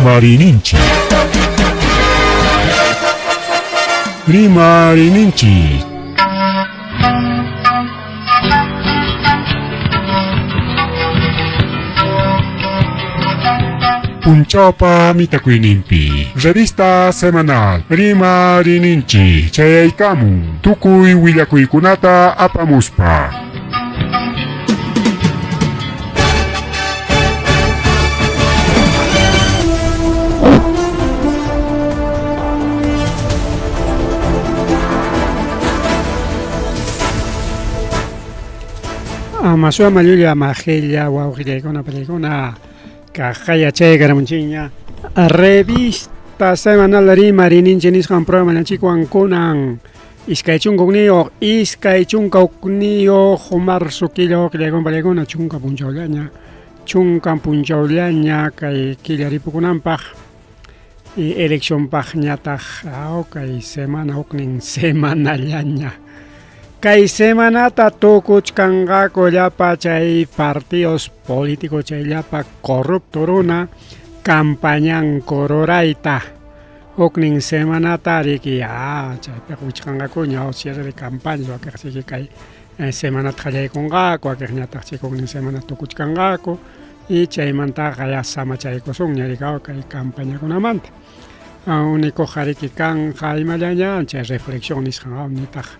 Rimarininchik. Rimarininchik. Punchawpa mitakuyninpi revista semanal Rimarininchik chayaykamun tukuy willakuykunata apamuspa. Ama suama llulla majilla wawqillaykuna pallaykuna kaqaya chaykaramunchikña revista semanal Rimarininchik nisqan programa kunan 21 21 marzo killa wawqillaykuna pallaykuna chunka punchawllaña chunka punchawllaña kay killa ripukunanpaq y eleccionpaqñataq kay semana huknin semanallaña kay semanata tukuchkanqaku llapa chay partidos políticos chay llapa corrupto runa campañanku rurayta huknin semanata riki chaypiqa wichqanqakuña cierre de campaña wakiqchiki kay semanata qallaykunqaku wakiqñataq chay huknin semana tukuchkanqaku y chaymantaqa ya samachaykusunña riki kay campañakunamanta único riki kanqa imallaña chay reflexión nisqan nitaq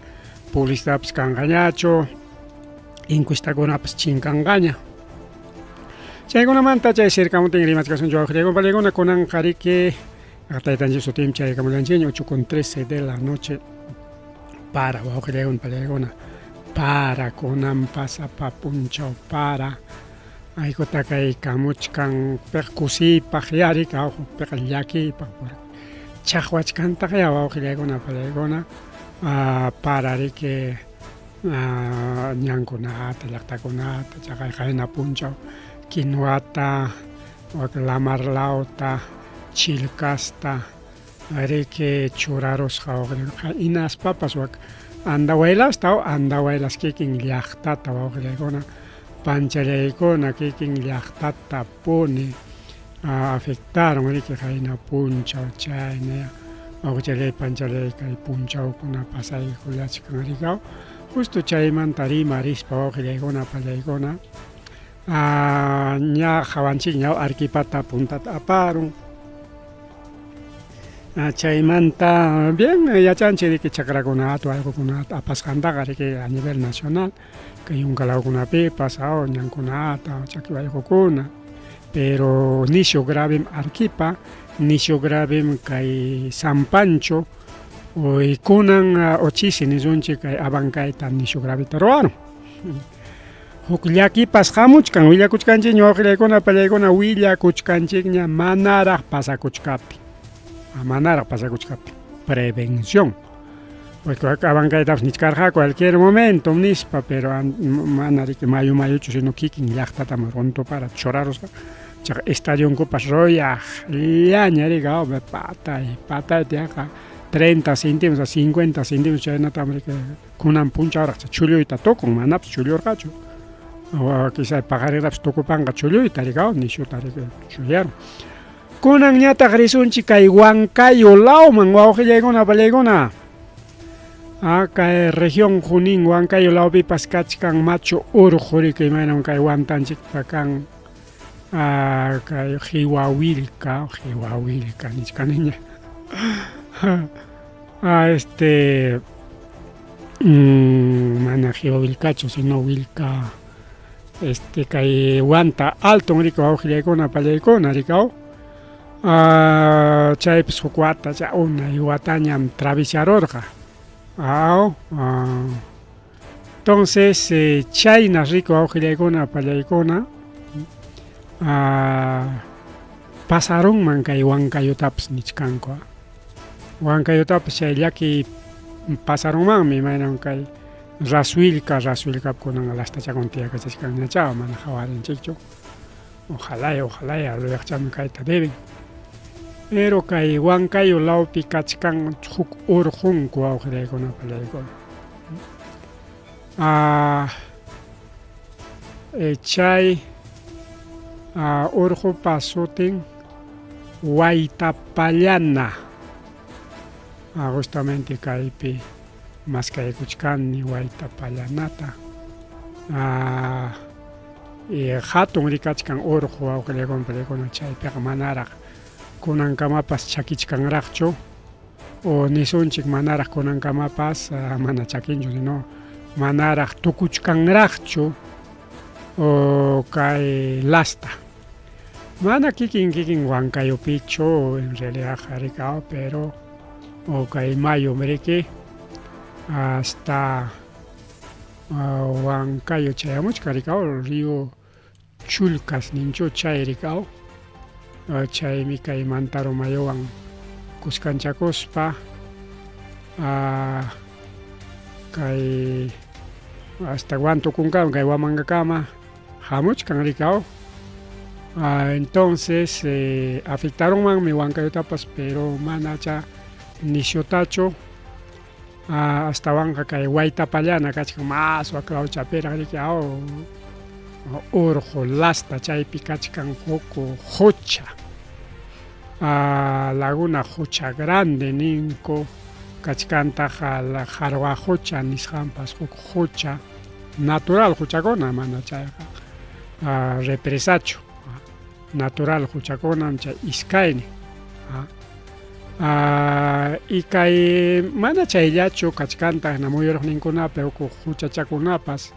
publicidadpis kanqañachu encuestakunapas chinkanqaña chaykunamanta chay cercamutin rimachkasunchik wawqillaykuna pallaykuna kunanqa riki taytanchik sutinpi chaykamullanchikña 8:13 de la noche para wawqillaykuna pallaykuna para kunanpas sapa punchaw para aykuta kay kamuchkan piqa kusiypaq riki piqa llakiypaq chaqwachkantaq ya wawqillaykuna pallaykuna para riki ñankunata llaqtakunata chaqay qayna punchaw kinuata wak lamar lawta chilkasta riki churarusqa hinaspapas wak andahuaylasta andahuaylas kikin llaqtata wawqillaykuna panchallaykuna kikin llaqtata puni afectaron riki qayna punchaw chayna wawqichallay panchallay kay punchawkuna pasaykullachkan riki justo chaymanta rimarispa wawqillaykuna pallaykuna ña qawanchikña Arequipata puntata aparun chaymanta bien yachanchik riki chakrakunata wayqukunata apasqantaqa riki a nivel nacional kay yunka lawkunapipas ñankunata chaki wayqukuna pero nishu gravem Arequipa nishu gravem kay San Pancho y kunan ochisi nisunchik kay Abancayta nishu graveta ruwarun huk llakipas hamuchkan willakuchkanchikña wawqillaykuna pallaykuna willakuchkanchikña manaraq pasakuchkaptin manaraq pasakuchkaptin prevención porque Abancaytapas nichkarqaku cualquier momento nispa pero mana riki mayu mayuchu sino kikin llaqtatam runtupara churarusqa chaqa estadionkupas ruyaqllaña riki patay patay tiyaqa 30 centímetros 50 centímetros chaynatam riki kunan punchawraq chulluyta tukun manapas chullurqachu quizá paqarinrapas tukupanqa chulluyta riki nishuta riki chullarun kunanñataq risunchik kay Huancayo lawman wawqillaykuna pallaykuna kay región Junín Huancayo lawpipas kachkan machu urqu riki imaynam kay Huantanchikpa kan kay Jihuawilka Jihuawilka nichkaniña este mana Jihuawilkachu sino Wilka este kay Huanta Alto riki wawqillaykuna pallaykuna riki chaypis huk wata chay unay watañam travisarurqa entonces chayna riki wawqillaykuna pallaykuna pasarunman kay Huancayutapas nichkanku Huancayutapas chay llaki pasarunmanmi imaynam kay Rasuilka Rasuilkapi kunan lastachakuna tiyakachachkanñacha mana qawarinchikchu ojalá ojalá ruyaqchami kayta deben pero kay Huancayo lawpi kachkan huk urqunku wawqillaykuna pallaykuna chay urqupa sutin. Waytapallana. Justamente kaypi maskaykuchkani Waytapallanata. Hatun rikachkan urqu wawqillaykuna palaykuna chaypiqa manaraq kunankamapas chakichkanraqchu o nisunchik manaraq kunankamapas mana chakinchu sino manaraq tukuchkanraqchu o kay lasta. Mana kikin kikin Huancayopichu en realidad rikao, pero o kay mayo riki hasta Huancayo chayamuchkan rikao, río Chulcas ninchu chay rikao, chaymi kay Mantaro mayuwan kuskanchakuspa kay hasta Huantucuncama kay Huamangakama hamuchkan rikao. Entonces afectarunmanmi Huancayotapas, pero manacha nisyutachu. Astawanqa kay Waytapallana kachkan mas waklawchapiraq riki aw urqu lasta chaypi kachkan huk qucha laguna qucha grande ninku kachkantaq Jarwa qucha nisqanpas huk qucha natural quchakuna mana chayqa represachu natural quchakunam chay iskaynin. Y kay mana chayllachu kachkantaq muyuriqninkunapi huk huchachakunapas.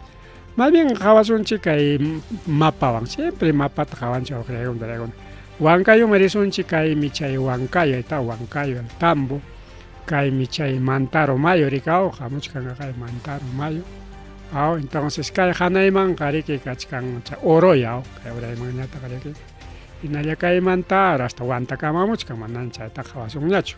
Más bien qhawasunchik kay mapawan, siempre mapata qhawanchik waqllaykuna. Huancayoman risunchik kaymi chay Huancayo, está Huancayo, el tambo, kaymi chay Mantaro mayu rikaw, hamuchkan kay Mantaro mayu. Aw, entonces kay hanaymanqa riki kachkan chay Oroya, kay uraymanñataq riki. Hinalla kaymanta hasta Huantakama hamuchkan, manan chayta qhawasunñachu.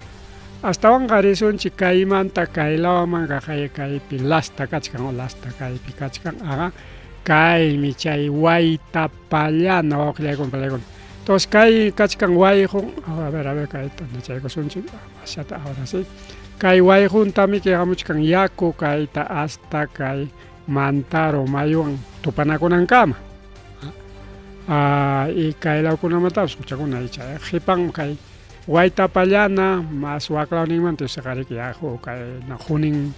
Astawanqa risunchik kaymanta kaylawaman kaypi lasta kachkan, lasta kaypi kachkan, aha, kaymi chay Waytapallana wawqillaykuna palaykuna. Entonces kay kachkan wayqun, a ver kayta nachaykusunchik, mashata ahora sí. Kay wayquntamiki hamuchkan yaku kayta hasta kay Mantaro mayuwan tupanakunankama. Y kay lawkunamantapas huchakuna chay qhipan kay Waytapallana mas waklawninmanta yusaqariki yaku kay Junín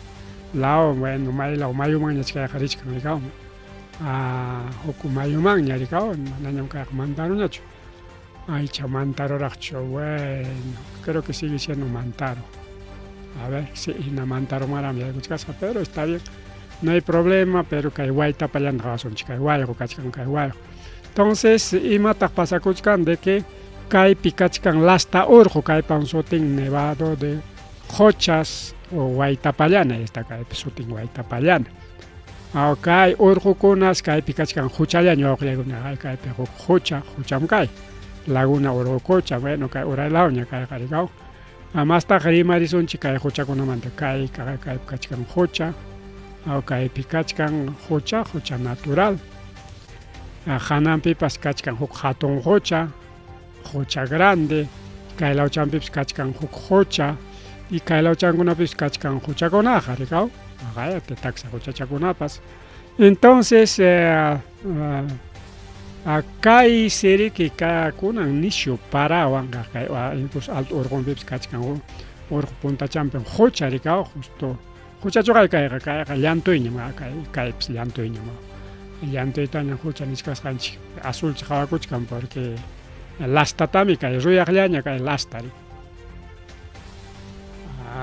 law, bueno maylaw mayumanñach kayqa richkan rikaw. Huk mayumanña rikaw, manañam kayqa Mantaroñachu. Aycha Mantaroraqchu, bueno, creo que sigue siendo Mantaro. A ver, sí, hina Mantaromanraqmi yaykuchkasqa, pero está bien. No hay problema, pero kay Waytapallana qawasunchik, kay wayqu kachkan kay wayqu. Entonces, imataq pasakuchkan de que kaypi kachkan lasta urqu, kaypan sutin Nevado de Qochas o Waytapallana, está kaypi sutin Waytapallana. Kay urqukunas kaypi kachkan huchallaña wawqillaykuna, kaypi huk hucha, hucham kay. Laguna Urqucocha, bueno, kay uraylawña kayqa rikaw. Mastaq rimarisunchik kay huchakunamanta, kay kaypi kachkan hucha, kaypi kachkan hucha, hucha natural. Hananpipas kachkan huk hatun hucha, hucha grande, kay lawchanpipas kachkan huk hucha, y kay lawchankunapis kachkan huchakunaqa rikaw, taksa huchachakunapas. Entonces, kay siriki kunan nisyu parawan kay incluso alto urqunpipas kachkan urqu puntachanpim hucha rikaw, justo huchachuqa kayqa kayqa llantuyñam, kaypis llantuyñam. Llantuytañam hucha nichkasqanchik, azulcha qhawakuchkan porque lastatami kay ruyaqllaña kay lasta.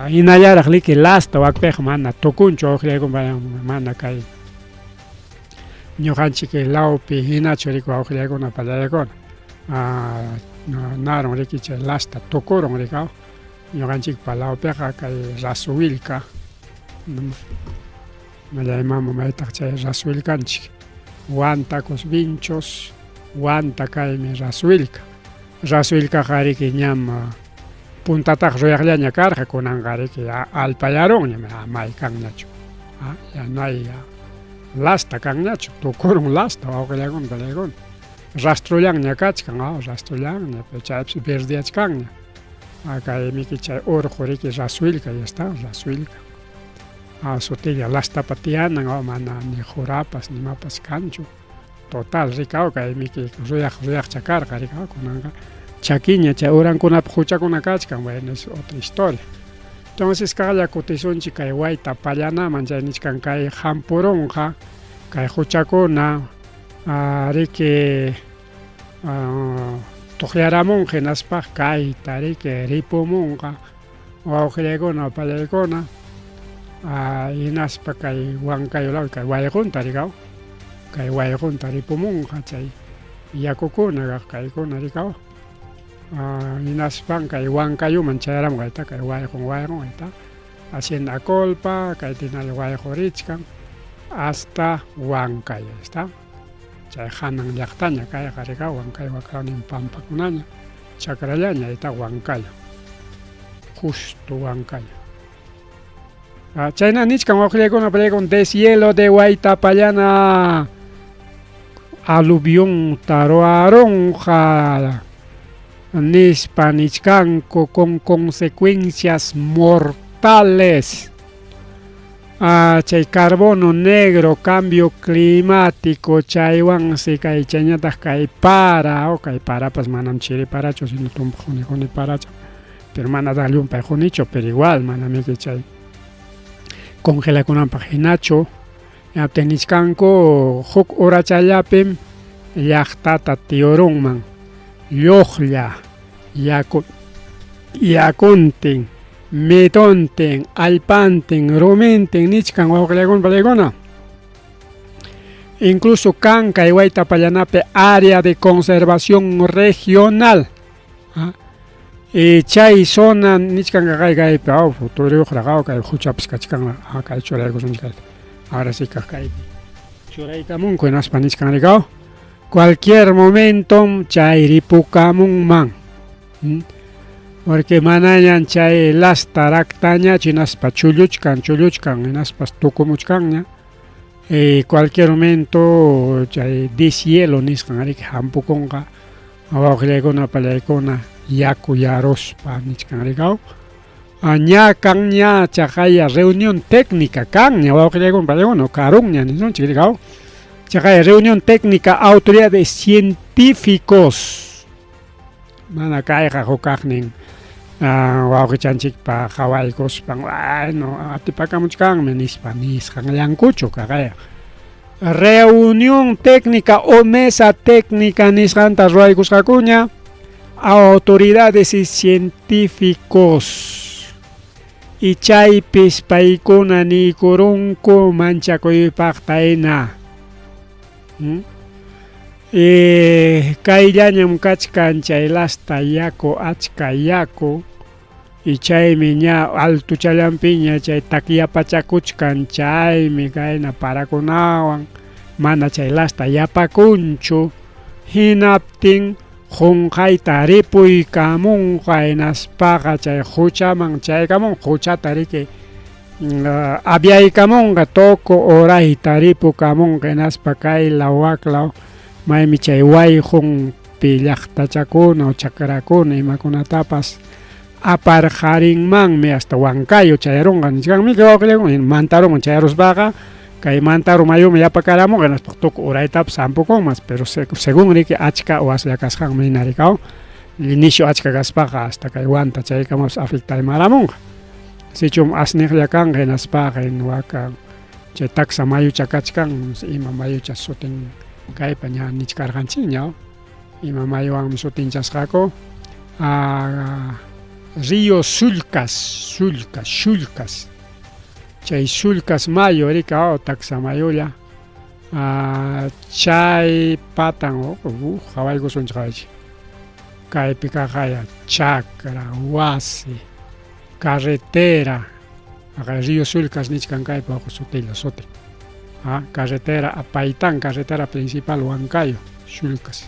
Hinallaraq liki lasta wakpiqa mana tukunchu wawqillaykuna mana kay ñuqanchik lawpi hinachu riki wawqillaykuna pallaykuna. Narun riki chay lasta tukurun rikaw ñuqanchikpa lawpiqa kay Rasuwillka mallaymama maytaq chay Rasuwillkanchik Huantacos Vinchos Huanta kaymi Rasuwillka. Rasuwillkaqa riki ñam puntataq ruyaqllaña karqa kunanqa riki allpayarunñam may kanñachu. Ya no hay lasta kanñachu, tukurun lasta wawqillaykuna pallaykuna. Rastrullanña kachkan, rastrullanña, chaypis verdeachkanña. Kaymiki chay urqu riki Rasuwillka, ya está, Rasuwillka. Sutilla lastapa tiyanan, mana ni jurapas ni imapas kanchu. Total rikaw kaymiki ruyaq ruyaqcha karqa rikaw kunanqa Chakiña chay urankunapi quchakuna kachkan, bueno, es otra historia. Entonces kaqlla kutisunchik kay wayta pallanaman chay nichkan kay hampurunqa kay quchakuna riki tuqyaramunqa hinaspa kayta riki ripumunqa wawqillaykuna pallaykuna hinaspa kay Huancayo law kay wayqunta rikaw kay wayqunta ripumunqa chay yakukuna kaykuna rikaw hinaspan kay Huancayoman chayaramunqa ayta kay wayqun wayqun ayta Hacienda Acolpa kay Tinalla wayqu richkan hasta Huancayo está chay hanan llaqtaña kayqa rikaw Huancayo waklawnin pampakunaña chakrallaña ayta Huancayo justo Huancayo chayna nichkan wawqillaykuna pallaykuna deshielo de Huaytapallana aluvión ruwarunqa nispa nichkanku con consecuencias mortales. Chay carbono negro, cambio climático, chaywansi kay chayñataq kay para, o kay parapas manam chiri parachu, sino tumpa quni quni paracha, pero manataq llumpay qunichu, pero igual manamiki chay congelakunanpaq hinachu. Hinaptin nichkanku huk horachallapim llaqtata tiurunman lluqlla yaku yakuntin, mituntin, allpantin, rumintin nichkan wawqillaykuna palaykuna. Incluso kan kay Wayta Pallanapi área de conservación regional. Y chay zona nichkan kay kaypi aw futuruyuqraq kay huchapas kachkan kay churaykusunchik kayta. Ahora sí kaypi churaykamunku hinaspa nichkan rikaw cualquier momento chay ripukamunman. Porque manañan chay lasta raktañachu hinaspa chulluchkan chulluchkan hinaspas tukumuchkanña. Cualquier momento chay deshielo nisqan riki hampukunqa wawqillaykuna pallaykuna yaku yaruspa nichkan rikaw. Ña kanña chaqaya reunión técnica kanña wawqillaykuna pallaykuna karunña nisunchik rikaw. Chaqaya reunión técnica autoridades científicos mana kayqa hukaqnin wawqichanchikpa qhawaykuspan bueno atipakamuchkanmi nispa nisqanllankuchu kaqaya. Reunión técnica o mesa técnica nisqanta ruwaykusqakuña autoridades y científicos y chaypis paykuna niykurunku manchakuypaqta hina. Kayllañam kachkan chay lasta yaku achka yaku y chaymi ña altuchallanpiña chay takyapachakuchkan chaymi kayna parakunawan mana chay lasta yapakunchu hinaptin qunqayta ripuykamunqa hinaspaqa chay quchaman chaykamunqa quchata riki aviaykamunqa tuku urayta ripukamunqa hinaspa kaylaw waklaw maymi chay wayqunpi llaqtachakuna o chakrakuna imakunatapas aparqarinmanmi hasta Huancayo chayarunqa nichkanmi wawqillaykuna Mantaruman chayaruspaqa kay Mantaro mayumi yapakaramunqa hinaspa tuku uraytapas hampukunmas pero según riki achka o aslla kasqanmi hina rikaw nishu achka kaspaqa hasta kay Huanta chaykamapas afectaymaramunqa sichum asniqlla kanqa hinaspaqa waka chay taksa mayucha kachkan ima mayucha sutin kaypa ña nichkarqanchikña ima mayuwanmi sutinchasqaku Río Sullcas, Sullcas, Shullcas chay Sullcas mayu rika taksa mayulla chay patan qhawaykusunchik qhawaychik kaypi kaqaya chakra, wasi, carretera Río Sullcas nichkan kaypi sutilla sutin carretera a Paitán, carretera principal Huancayo, Shullcas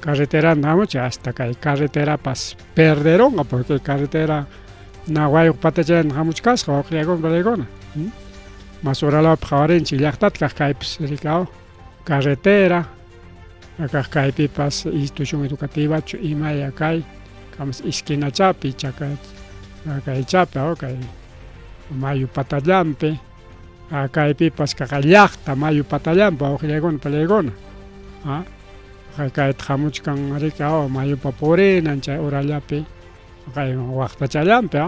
carreteranta hamuchik hasta kay carreterapas perderunqa porque carretera na wayuq patachayanta hamuchkasqa wawqillaykuna palaykuna mas uralawpi qhawarinchik llaqtata kaq kaypis rikaw carretera kaq kaypipas institución educativachu imaya kay kamas esquinachapi chaka kaychapi kay mayu patallanpi kaypipas kaqa llaqta mayu patallanpi wawqillaykuna palaykuna. Kayta hamuchkan riki mayupa purinan chay urallapi kay waqtachallanpi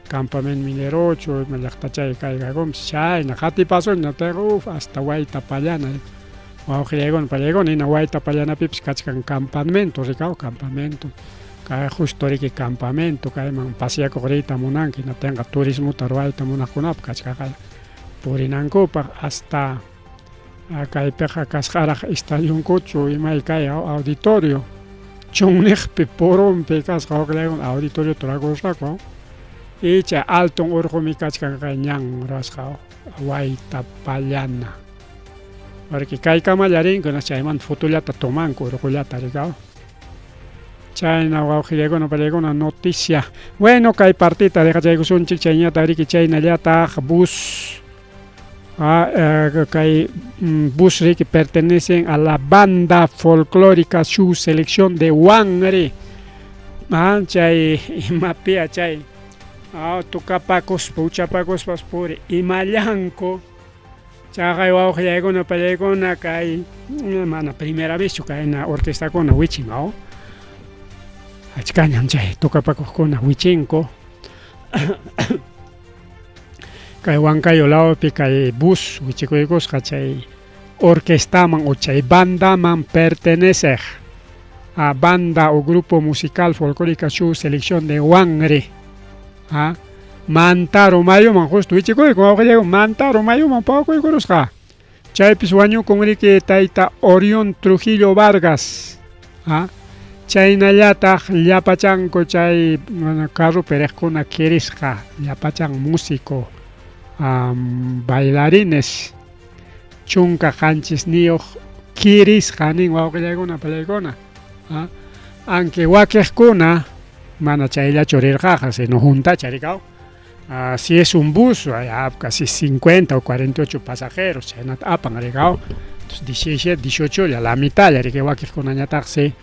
campamento minerochu ima llaqtachay kaykakunpas chayna qatipasunña uf hasta Wayta Pallana wawqillaykuna pallaykuna hina Wayta Pallanapipas kachkan campamento rikaw campamento kay justo riki campamento kayman pasiakuq riyta munanki hinatinqa turismota ruwayta munaqkunapaq kachkaqa purinankupaq hasta kaypiqa kasqaraq estadionkuchu imay kay auditorio chunniqpi purunpi kasqa wawqillaykuna auditoriota rurakusqaku icha alton urqumi kachkan kay ñan ruwasqa Wayta Pallana porque kaykamalla rinku chaymanta fotollata tomanku urqullata rikaw chayna wawqillaykuna pallaykuna noticia. Bueno, kay partita dejachaykusunchik chayñataq riki chaynallataq bus kay bus riki pertenecen a la banda folclórica su selección de Wanre chay imapia chay tukapakuspa uchapakuspas puri imallanku chaqay wawqillaykuna pallaykuna kay mana primera vez chu kayna orquestakuna wichin achkañam chay tukapakuqkuna wichinku kay Huancayo lawpi kay bus wichikuykusqa chay orquestaman o chay bandaman perteneceq a banda o grupo musical folclórica su selección de Wanre Mantaro mayuman justo wichikuyku wawqillayku Mantaro mayuman pawakuykurusqa chaypis wañukun riki tayta Orión Trujillo Vargas chaynallataq llapachanku chay carropi riqkuna kirisqa llapachan músico bailarines 17 kirisqa nin wawqillaykuna pallaykuna aunque wakiqkuna mana chayllachu rirqaqa sino juntacha rikaw si es un bus casi 50 o 48 pasajeros chaynata apan rikaw entonces 17 18 la mitad riki wakiqkunañataqsi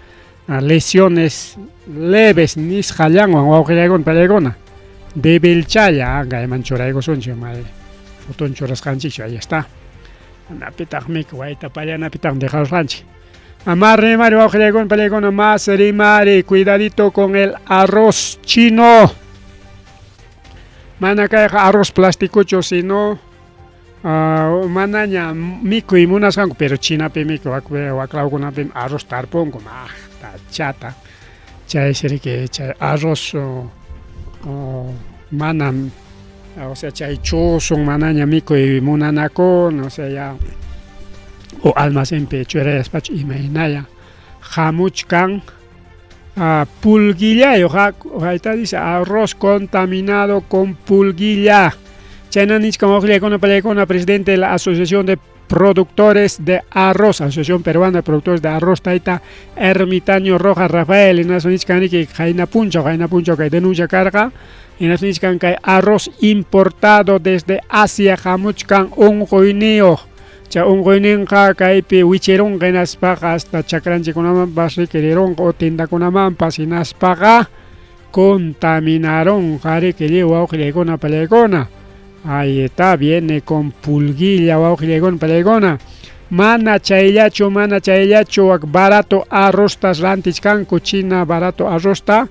lesiones leves nisqallanwan wawqillaykuna pallaykuna debilchalla kayman churaykusunchik may foton churasqanchikchu ahí está napitaqmi Wayta Pallanapitaqmi dejarusqanchik. Más rimari wawqillaykuna pallaykuna más rimari cuidadito con el arroz chino mana kayqa arroz plastikuchu sino manaña mikuy munasqanku pero chinapi mikuy waklawkunapim arroz tarpunku maqta chata chaysi riki chay arroz manam o sea chay chusun manaña mikuy munanakuna o sea ya o almacenpi churayaspachu imaynaya hamuchkan pulguillayuq ahí dice arroz contaminado con pulguilla chayna nichkan wawqillaykuna pallaykuna presidente de la Asociación de Productores de Arroz, Asociación Peruana de Productores de Arroz, tayta Ermitaño Rojas Rafael, hinaspa nichkan riki qayna punchaw kay denuncia karqa hinaspa nichkan kay arroz importado desde Asia hamuchkan unquyniyuq chay unquyninqa kaypi wichirunqa hinaspaqa hasta chakranchikkunamanpas riki rirunqa o tiendakunamanpas hinaspaqa contaminarunqa riki lliw wawqillaykuna pallaykuna. Ahí está, viene con pulguilla wawqillaykuna pallaykuna. Mana chayllachu barato arroztas rantichkanku China barato arrozta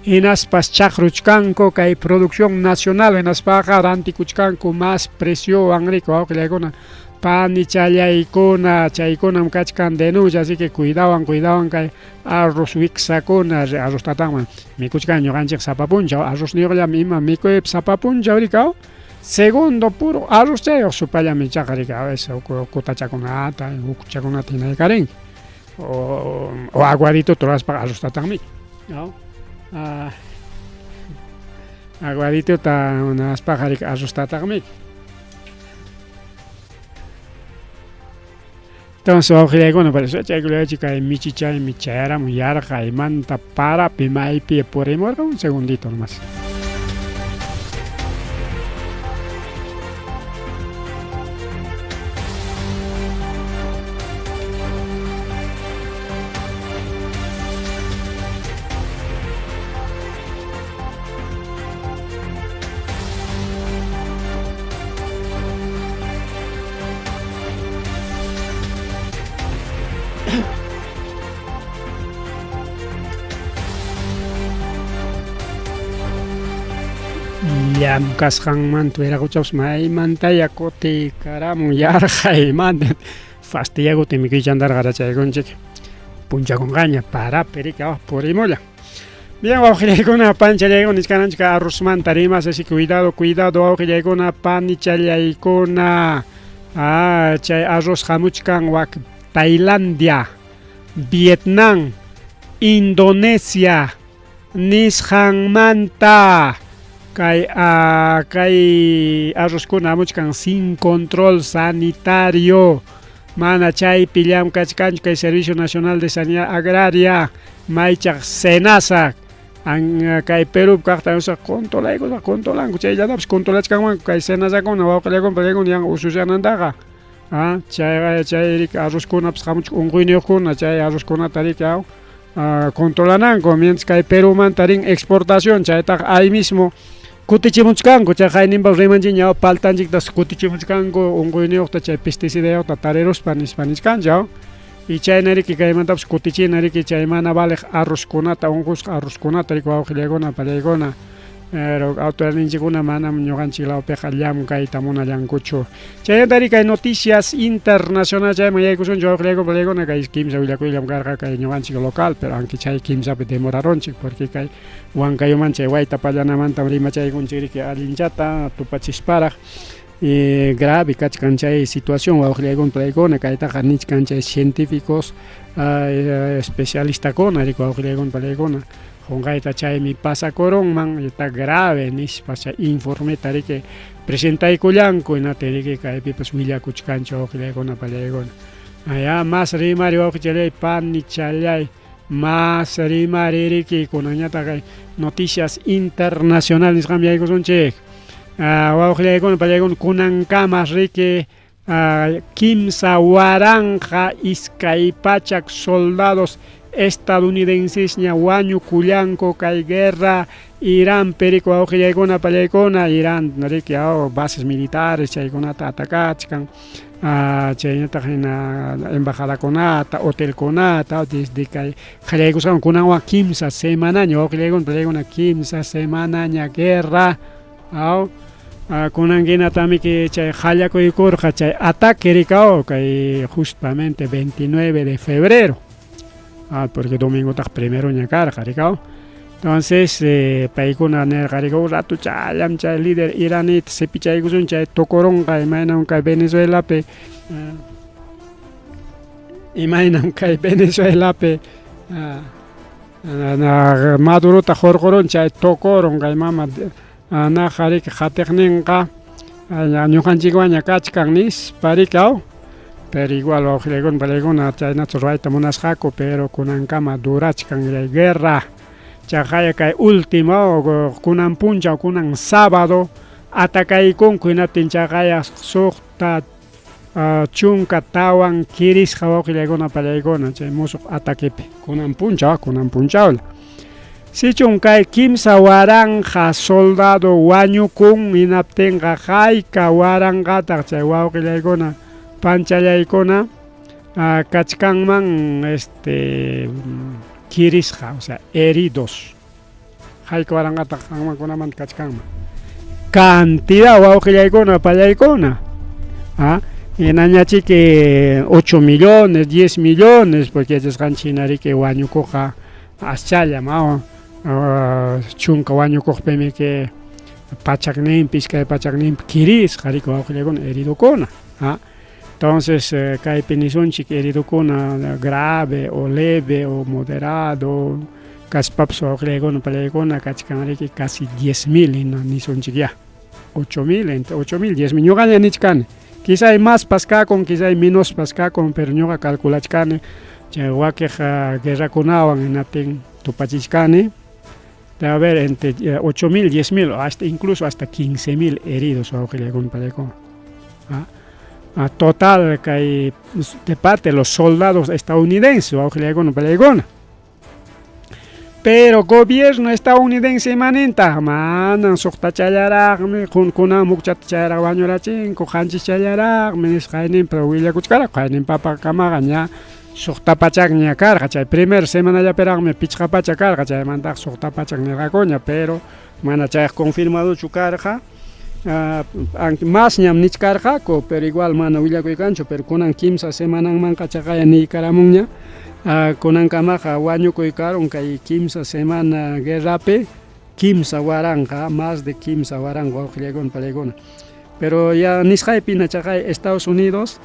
hinaspas chaqruchkanku kay producción nacional hinaspaqa rantikuchkanku más preciowan riki wawqillaykuna panichallaykuna chaykunam kachkan denuncia así que cuidawan kay arroz wiksakuna arroztataqman mikuchkan ñuqanchik sapa punchaw arrozniyuqllami ima mikuypas sapa punchaw rikaw segundo puro arroz chayuq supallami ichaqa riki a veces kutachakunata ukuchakunata hinaykarinki o aguadituta ruraspaqa arroztataqmi ¿no? Aguadituta munaspaqa riki arroztataqmi. Entonces wawqillaykuna chaykullachi kay michichaymi chayaramun yarqaymanta parapi maypi purimurqa un segundito nomás. Llamkasqanmanta wiraquchapas maymantaya kutikaramun yarqaymanta fastiyakutin mikuychantarqa rachaykunchik punchakunqaña parapi riki purimullan. Bien, wawqillaykuna, panchallaykuna, nichkananchik arrozmanta rimas, así cuidado, cuidado, wawqillaykuna, panichallaykuna. Ah, chay arroz hamuchkan wak Tailandia, Vietnam, Indonesia nisqanmanta. Kay kay arrozkuna hamuchkan sin control sanitario. Mana chaypi llamkachkanchu kay Servicio Nacional de Sanidad Agraria, maychaq SENASA kay Perú kaqta controlaykuspa controlanku, chayllatapas controlachkanmanku kay SENASAkuna wawqillakuna pallaykuna yan usushanantaqa. Chayqa chay arrozkunapas hamuchkan unquyniyuqkuna, chay arrozkunata riki controlananku, mientras kay Perumanta rin exportación, chaytaqa ahí mismo kutichimuchkanku, chay qayninpas rimanchikña paltanchiktas kutichimuchkanku unquyniyuqta chay pesticidayuqta tariruspa nispa nichkanchik. Y chayna riki kaymantapas kutichina riki chay mana valeq arrozkunata, unqusqa arrozkunata riki wawqillaykuna pallaykuna. Pero autoridadninchikkuna manam ñuqanchik lawpiqa llamkayta munallankuchu. Chaymanta riki kay noticias internacional chayman yaykusunchik wawqillaykuna pallaykuna, kay kimsa willakuyllam karqa kay ñuqanchik local, pero aunque chay kimsapi demorarunchik porque kay Huancayuman chay wayta pallanamantam rimachaykunchik riki allinchata tupachisparaq. Grave kachkan chay situación wawqillaykuna pallaykuna, kaytaqa nichkan chay científicos especialistakuna riki wawqillaykuna pallaykuna. Qunqayta chaymi pasakurunman, está grave nispa chay informeta riki presentaykullanku, hinata riki kaypipas willakuchkanchik wawqillaykuna pallaykuna. Ya más rimari wawqichallay panichallay, más rimari riki kunanñataq kay noticias internacional nisqanpi yaykusunchik. Wawqillaykuna pallaykuna, kunankama riki 3200 soldados estadounidenses-ña wañukullanku kay guerra Iranpi riki wawqillaykuna pallaykuna. Irán riki bases militares chaykunata atakachkan, chaynataq hina embajadakunata, hotelkunata, desde kay qallaykusqan kunanwan 3 semanaña wawqillaykuna pallaykuna, 3 semanaña guerra. Kunan hinatamiki chay qallakuykurqa chay ataque rikao kay justamente 29 de febrero, porque domingotaq primeroña karqa rikao. Entonces paykuna nirqa rika un ratuchallam chay líder iranita sipichaykusun, chay tukurunqa imaynam kay Venezuelapi, imaynam kay Venezuelapi Madurota hurqurun chay tukurun kay mama naqa riki qatiqninqa ñuqanchikwanña kachkan nispa riki. Pero igual wawqillaykuna pallaykuna chaynachu ruwayta munasqaku, pero kunankama durachkan chay guerra. Chaqaya kay último kunan punchaw, kunan sábado atakaykunku, hinaptin chaqaya 64 kirisqa wawqillaykuna pallaykuna chay musuq ataquepi kunan punchaw, kunan punchawla. Sichun kay 3000 soldado wañukun, hinaptinqa hayka waranqataq chay wawqillaykuna panchallaykuna kachkanman kirisqa, o sea, heridos, hayka waranqataq qanmankunamanta kachkanman cantidad wawqillaykuna pallaykuna. Hinañachiki 8 millones, 10 millones, porque yachasqanchik hina riki wañukuqqa aschallam, 10 wañukuqpimiki 100ninpi, 200ninpi kirisqa riki wawqillaykuna, heridokuna. Entonces kaypi nisunchik heridokuna grave o leve o moderado kaspapas wawqillaykuna pallaykuna kachkan riki casi 10,000 hina nisunchik ya. 8,000, entre 8,000, 10,000 ñuqaña nichkani. Quizá hay maspas kakun, quizá hay menospas kakun, pero ñuqa calculachkani chay wakiq guerrakunawan hinaptin tupachichkani. Debe haber entre 8,000, 10,000, hasta incluso hasta 15,000 heridos wawqillaykuna pallaykuna. Total kay de parte de los soldados estadounidenses wawqillaykuna pallaykuna. Pero gobierno estadounidense imanintaq manan 6 challaraqmi kunan mukchata chayraq wañurachinku, 7 challaraqmi nisqa qayninpi willakuchkarqa. Qayninpapakamaqa ña 600ña karqa, chay primer semanallapiraqmi 500 karqa, chaymantaqa 600 nirqakuña, pero Mana chayqa confirmadochu karqa. Masñam nichkarqaku, pero igual mana willakuy kanchu, pero kunan kimsa semananmanqa chaqaya niykaramunña. Kunankamaqa wañukuy karun kay kimsa semana guerrapi 3000, más de 3000 wawqillaykuna palaykuna. Pero ya nisqaypina chaqay Estados Unidos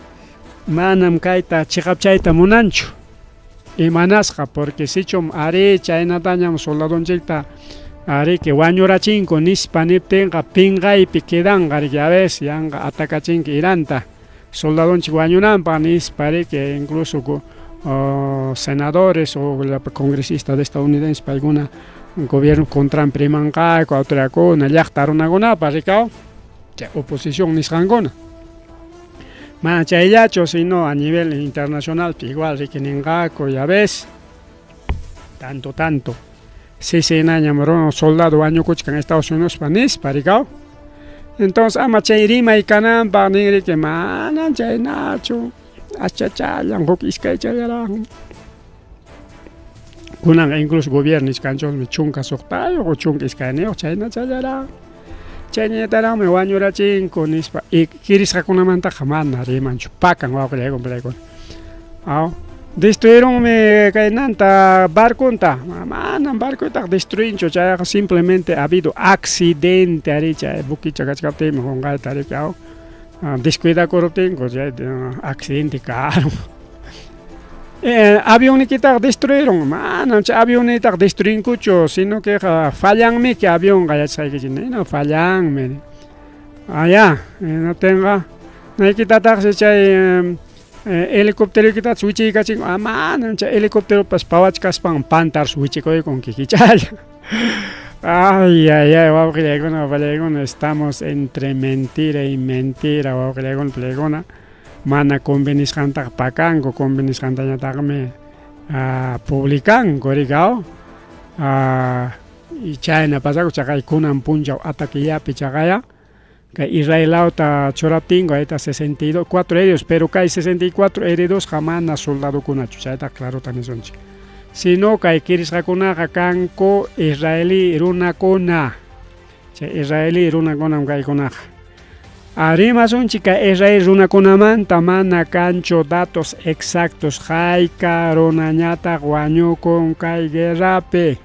manam kayta chiqapchayta munanchu. Imanasqa, porque sichum arí chaynatañam soldadonchikta ariki wañurachinku nispa niptinqa pinqaypi quedanqa riki, a veces yanqa atacachinki Iranta soldadonchik wañunanpaq nispa riki, incluso senadores o congresistas de estadounidenses paykuna gobierno contranpi rimanqaku, autoridadkuna, llaqta runakunapas rikaw, chay oposición nisqankuna. Mana chayllachu, sino a nivel internacional igual riki ninqaku, ya ves, tanto tanto. Sisinañam soldado wañukuchkan Estados Unidos pa nispa rikaw. Entonces ama chay rimay kananpaq nin riki, manam chaynachu, aschachallan huk iskaychallaraqmi. Kunanqa incluso gobierno nichkanchukmi 16 o 12 chaynachallaraq. Chayñataraqmi wañurachinku nispa. Y kirisqakunamantaqa mana rimanchu, pakan wawqillaykuna palaykuna. Aw, destruirunmi kaynanta barconta, manam barcotaqa destruinchu, chayqa simplemente ha habido accidente ari chay buquicha kachkaptinmi qunqayta riki aw, descuidakuruptinku chay accidente karun. Avionnikitaqa destruirun, manam chay avionniytaqa destruinkuchu, sino que fallanmiki avionqa yachasqaykichik, nina fallanmi. Ya, hinaptinqa naykitataqsi chay helicópteroykitatas wichiykachinku, manam chay helicópteropas pawachkaspan pantarus wichikuykun kikichalla. Ay, ay, ay, wawqillaykuna, papallaykuna, estamos entre mentira y mentira, wawqillaykuna, papallaykuna. Mana convenisqantaqa pakanku, convenisqantañataqmi publicanku, rikaw. Y chayna pasaku chaqay kunan punchaw ataquillapi chaqaya kay Israel lawta churaptinku ahí 64 heridos, pero kay 64 heridosqa mana soldadokunachu, chayta clarota nisunchik. Sino kay kirisqakunaqa kanku israelí runakuna. Chay israelí runakunam kaykunaqa. Rimasunchik kay Israel runakunamanta, mana kanchu datos exactos hayka runañataq wañukun kay guerrapi.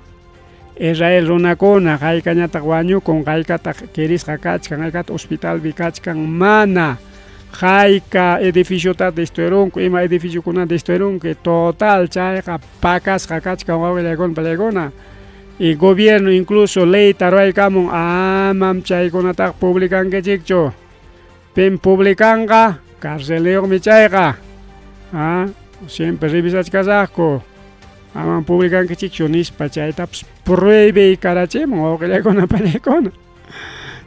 Israel runakuna haykañataq wañukun, haykataq kirisqa kachkan, haykataq hospitalpi kachkan, mana. Hayka edificiota destruirunku, ima edificiokuna destruirunku, total chayqa pakasqa kachkan wawqillaykuna palaykuna. Y gobierno incluso leyta ruwaykamun, amam chaykunataqa publicankichikchu. Pim publicanqa, carceliyuqmi chayqa. Siempre revisachkasaqku. Amam publicankichikchu nispa chaytapas prohíbe karachimun wawqillaykuna palaykuna.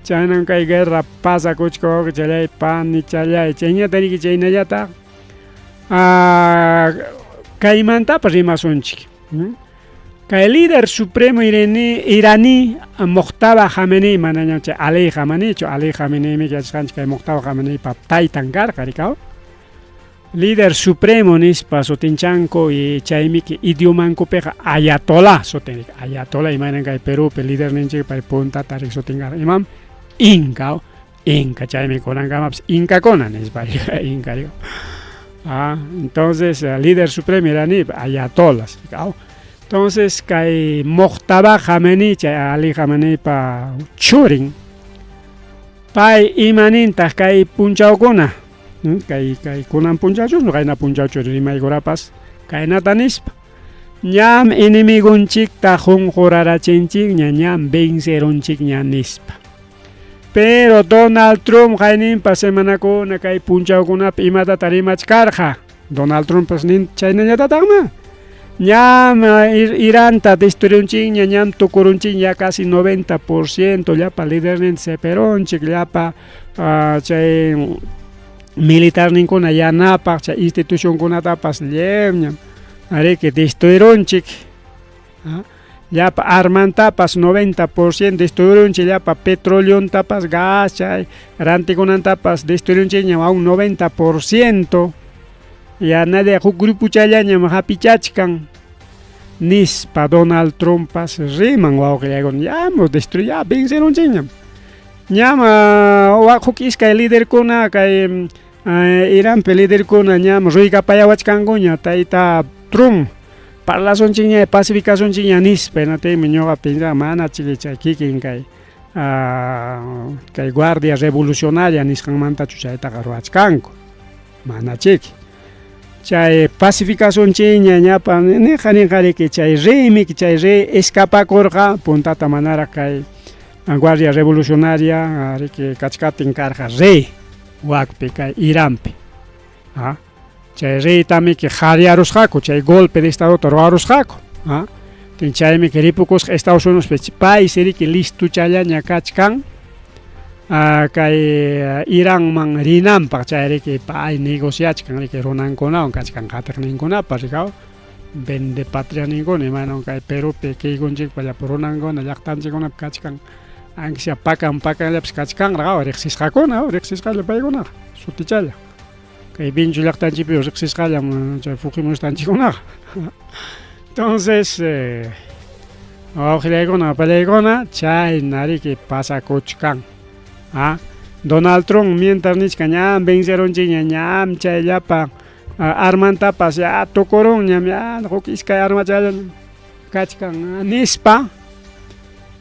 Chaynam kay guerra pasakuchkan wawqichalay, panichalay. Chayñata riki chaynallataq kaymantapas rimasunchik. Kay líder supremo iraní Mojtaba Khamenei, manañam chay Ali Khameneichu, Ali Khameneimi yachasqanchik kay Mojtaba Khameneipa taytan karqa rikaw. Líder supremo nispa sutinchanku y chaymiki idiomankupiqa ayatollah sutin, ayatollah imaynan kay Perupi liderninchik pay puntata rik sutin karqa imam Inka, Inka chaymi kunankamapas Inkakuna nispa Inka rikaw. Entonces líder supremo iraní ayatollah rikaw. Entonces kay Mojtaba Khamenei chay Ali Khameneipa churin pay imanintaq kay punchawkuna, kay kay kunan punchawchu qayna punchawchu rimaykurapas kaynata nispa: ñam enemigonchikta qunqurarachinchikña, ñam vencerunchikña nispa. Pero Donald Trump qayninpa semanakuna kay punchawkunapi imatata rimachkarqa, Donald Trumpas nin chaynallatataqmi, ñam Iranta destruirunchikña, ñam tukurunchikña, ya casi 90% llapa liderninta seperunchik, llapa chay militarninkuna yanapaq chay institucionkunatapas lliwñam ariki destruirunchik. Llapa armantapas 90% destruirunchik, llapa petroleontapas, gas chay rantikunantapas destruirunchikñam a un 90%. Ya nadie huk grupochallañam hapichachkan. Nispa Donald Trumpas riman wawqillaykuna ñam destruir ya vencerunchikñam. Ñam huk iskay liderkuna kay Iranpi liderkuna ñam ruygapayawachkankuña tayta Trump parlasunchikña pacificasunchikña nispa hinaptinmi ñuqa pensaba mana chiki chay kikin kay kay guardia revolucionaria nisqanmantachu chaytaqa ruwachkanku mana chiki chay pacificasunchikña ñapa niqa niqariki chay reymi chay rey escapakurqa puntata manaraq kay guardia revolucionaria riki kachkaptin karqa rey wakpi kay Iranpi ah chay reytamiki qhariyarusqaku chay golpe de estadota ruwarusqaku ah chaymi ripukusqa Estados Unidospi paysi riki listochallaña kachkan kay Iranman rinanpaq chay riki pay negociachkan riki runankunawan kachkan qatiqninkunapa rikaw vende patria ninkuna imaynam kay Perupi kiykunchikpa llapa runankuna llaqtanchikkunapi kachkan aunque sea pakan pakanllapas kachkanraq riqsisqakuna riqsisqalla paykunaqa sutichalla kay Vinchu llaqtanchikpi riqsisqallam chay fujimostanchikkunaqa entonces wawqillaykuna papallaykuna chayna riki pasakuchkan ah Donald Trump mientras nichkan ñam vencerunchikña ñam chay llapa armantapas ya tukurunñam ya huk iskay armachalla kachkan nispa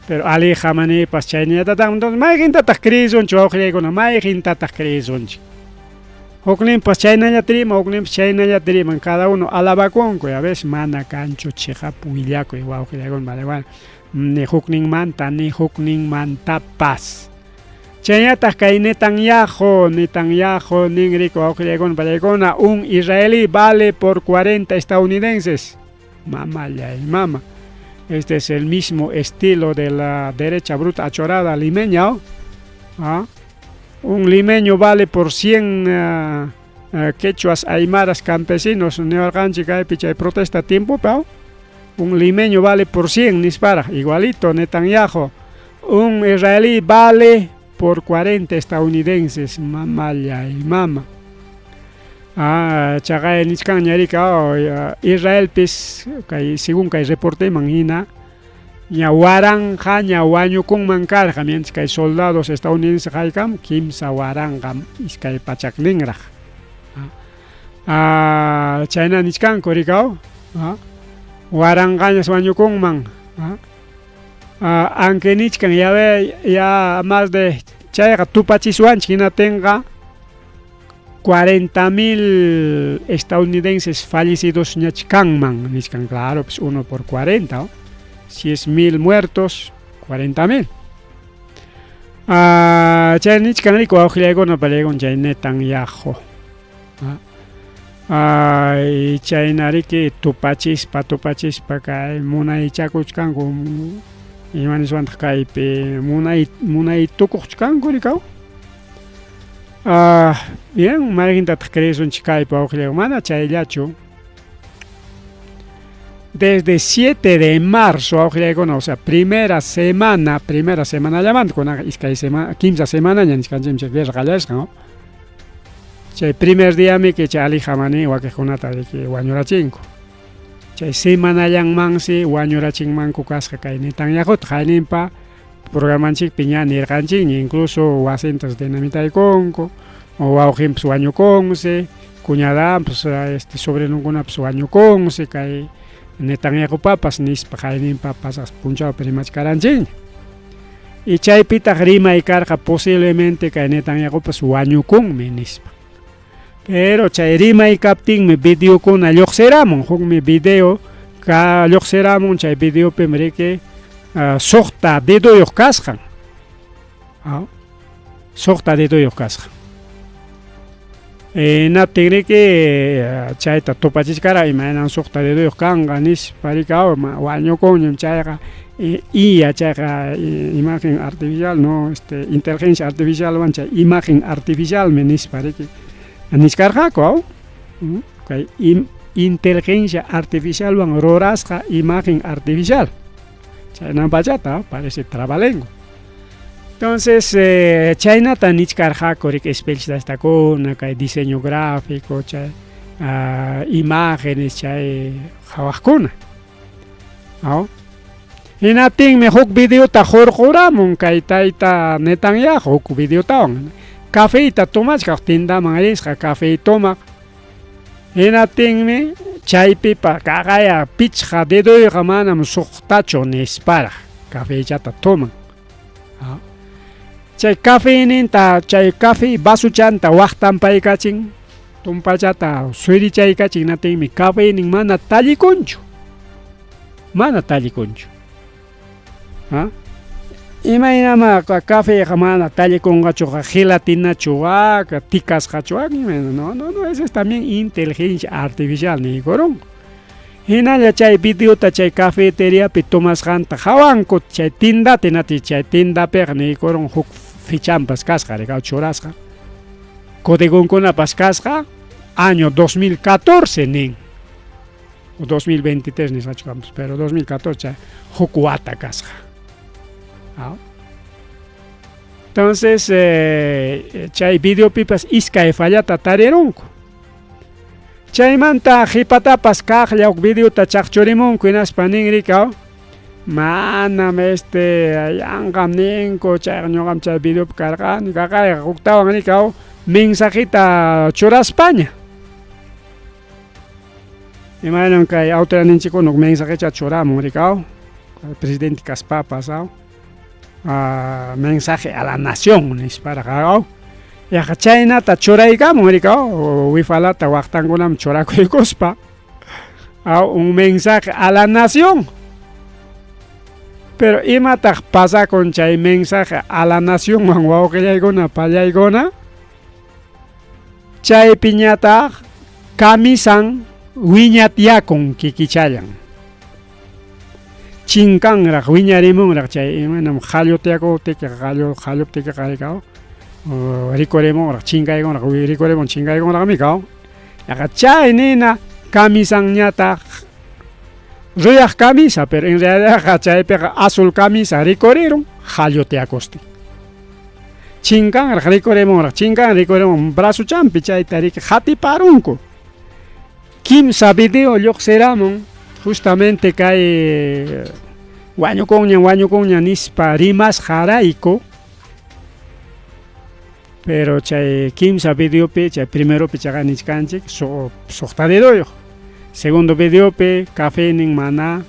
pero Ali Khameneipas chaynallatataqmi entonces mayqintataq creesunchik wawqillaykuna mayqintataq creesunchik hukninpas chaynallata riman hukninpas chaynallata riman cada uno alabakunku a veces mana kanchu chiqap willakuy wawqillaykuna vale ni hukninmanta ni hukninmantapas chaynataq kay Netanyahu Netanyahu nin riki wawqillaykuna pallaykuna un israelí vale por 40 estadounidenses mamallay mama este es el mismo estilo de la derecha bruta achorada limeña ¿oh? ¿Ah? Un limeño vale por 100 quechuas aymaras campesinos niwarqanchik kaypi chay protesta tiempopi un limeño vale por 100 nispara igualito Netanyahu un israelí vale por 40 estadounidenses mamallay mama chaqay nichkanña riki Israelpis kay según kay reporteman hina ña waranqaña wañukunman karqa mientras kay soldados estadounidenses haykam kimsa waranqa iskay pachakninraq chayna nichkanku rikaw waranqañas wañukunman aunque nichkan ya ve ya más de chayqa tupachiswanchik hinaptinqa 40.000 estadounidenses fallecidos ñach kanman nichkan claro pues 1 por 40 ¿no? Si es 1000 muertos 40.000 chay nichkan riki wawqillaykuna pallaykuna chay Netanyahu chayna riki tupachispa tupachispa kay munaychakuchkanku ima niswantaq kaypi munay munay tukuqchkanku rikaw bien mayqintataq creesunchik kaypi wawqillaykuna mana chayllachu desde 7 de marzo wawqillaykuna o sea primera semana primera semanallamanta kunaqa iskay semana kimsa semanaña nichkanchikmi chay guerra qallarisqan ¿no? Chay primer diamiki chay Ali Khamenei wakiqkunata riki wañurachinku chay semanallanmansi wañurachinmanku kasqa kay Netanyahuta qayninpa programanchikpi ña nirqanchikña incluso wasintas dinamitaykunku wawqinpas wañukunsi cuñadanpas este sobrinunkunapas wañukunsi kay Netanyahupapas nispa qayninpa pasaq punchawpi rimachkaranchikña y chaypitaq rimay karqa posiblemente kay Netanyahupas wañukunmi nispa pero chay rimay kaptinmi videokuna lluqsiramun hukmi video ka lluqsiramun chay videopim riki suqta dedoyuq kasqan suqta dedoyuq kasqan hinaptin riki chayta tupachichkara imaynan suqta dedoyuq kanqa nispa riki wañukunñam chayqa IA chayqa imagen artificial no este inteligencia artificialwan chay imagen artificialmi nispa riki nichkarqaku aw kay inteligencia artificialwan rurasqa imagen artificial chaynan pachata parece trabalengua entonces chaynata nichkarqaku riki especialistakuna kay diseño gráfico chay imágenes chay qhawaqkuna. Aw. Hinaptinmi huk videota hurquramun kay tayta Netanyahu huk videotawan. Cafeyta tomachkaq tindaman risqa cafey tomaq. Hinaptinmi chaypipa kaqaya pichqa dedoyqa manam suqtachu nisparaq cafeychata toman. Chay cafeyninta chay cafey vasochanta waqtanpaykachin tumpachata surichaykachin hinaptinmi cafeynin mana tallikunchu. Mana tallikunchu. Ha? Imaynama cafeyqa mana tallikunqachuqa gelatinachu waka tikasqachu waka no no no eso es también inteligencia artificial niykurunku. Hinalla chay videota chay cafeteriapi tomasqanta hawanku chay tindata hinaptin chay tindapiqa niykurun huk fichanpas kasqa rikaw churasqa codigonkunapas kasqa año 2014 nin. O 2023 nisqachu kanpas, pero 2014 chay huk wata kasqa. Entonces, chay videopipas iskay fallata tarirunku. Chaymanta qhipatapas kaqlla huk videota chaqchurimunku hinaspa nin rikaw manam este yanqam ninku chayqa ñuqam chay videopi karqani kaqayqa huktawan rikaw mensajita churaspaña. Imaynam kay autoridadninchikkuna huk mensajecha churamun rikaw presidente kaspapas aw mensaje a la nación nisparaq aw yaqa chaynata churaykamun rikaw wifalata waqtankunaman churakuykuspa aw un mensaje a la nación. Pero imataq pasakun chay mensaje a la nacionwan wawqillaykuna pallaykuna? Chaypiñataq camisan wiñatyakun kikichallan. Chinkanraq wiñarimunraq chay imaynam qallutiyakuptiki qallu qalluptikiqa rikaw rikurimunraq chinkaykunraq rikurimun chinkaykunraqmi kaw. Yaqa chay nina camisanñataq ruyaq camisa, pero en realidadqa chaypiqa azul camisa rikurirun qallutiyakustin. Chinkanraq rikurimunraq, chinkan rikurimun brazuchampi chayta riki qatiparunku. Kimsa video lluqsiramun justamente kay wañukunña wañukunña nispa rimasqarayku. Pero chay kimsa videopi chay primeropi chaqa nichkanchik suqta dedoyuq. Segundo videopi cafeynin mana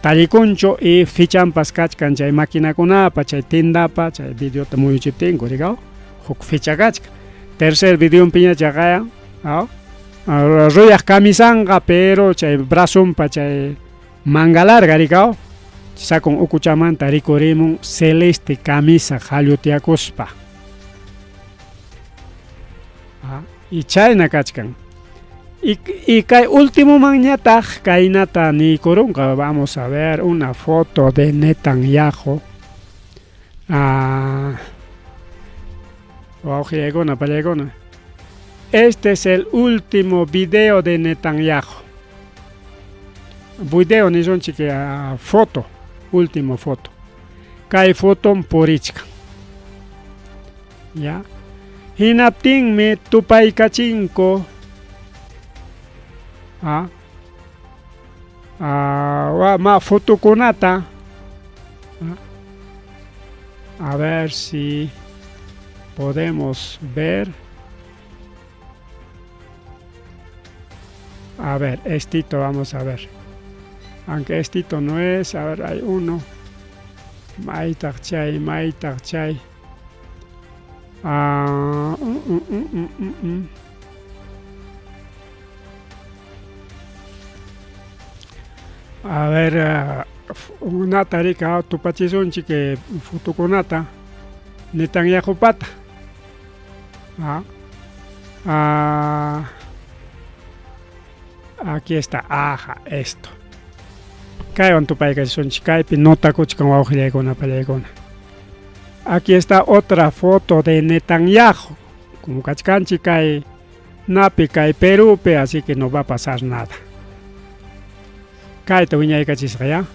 tallikunchu y fichanpas kachkan chay maquinakunapa chay tindapa chay videota muyuchiptinku rikaw huk ficha kachkan. Tercer videonpiña chaqaya aw ruyaq camisanqa pero chay brazonpa chay manga larga rikaw sakun ukuchamanta rikurimun celeste camisa qallutiakuspa. Y chayna kachkan. Y kay ultimomanñataq kaynata niykurunqa. Vamos a ver una foto de Netanyahu. Wawqillaykuna pallaykuna. Este es el último video de Netanyahu. Video nisunchik foto, último foto. Kay fotom purichkan. Ya. Hinaptinmi tupaykachinku ma fotokunata. A ver si podemos ver. A ver, estito vamos a ver. Aunque estito no es, a ver, hay uno. Maytaq chay, maytaq chay. A ver, unata rika tupachisunchik fotokunata Netanyahupata. Aquí está, aja, esto. Kaywan tupaykachisunchik, kaypi notakuchkan wawqillaykuna pallaykuna. Aquí está otra foto de Netanyahu. Como kachkanchik kay napi kay Perúpi, así que no va a pasar nada. Kayta wiñaykachisqa ya.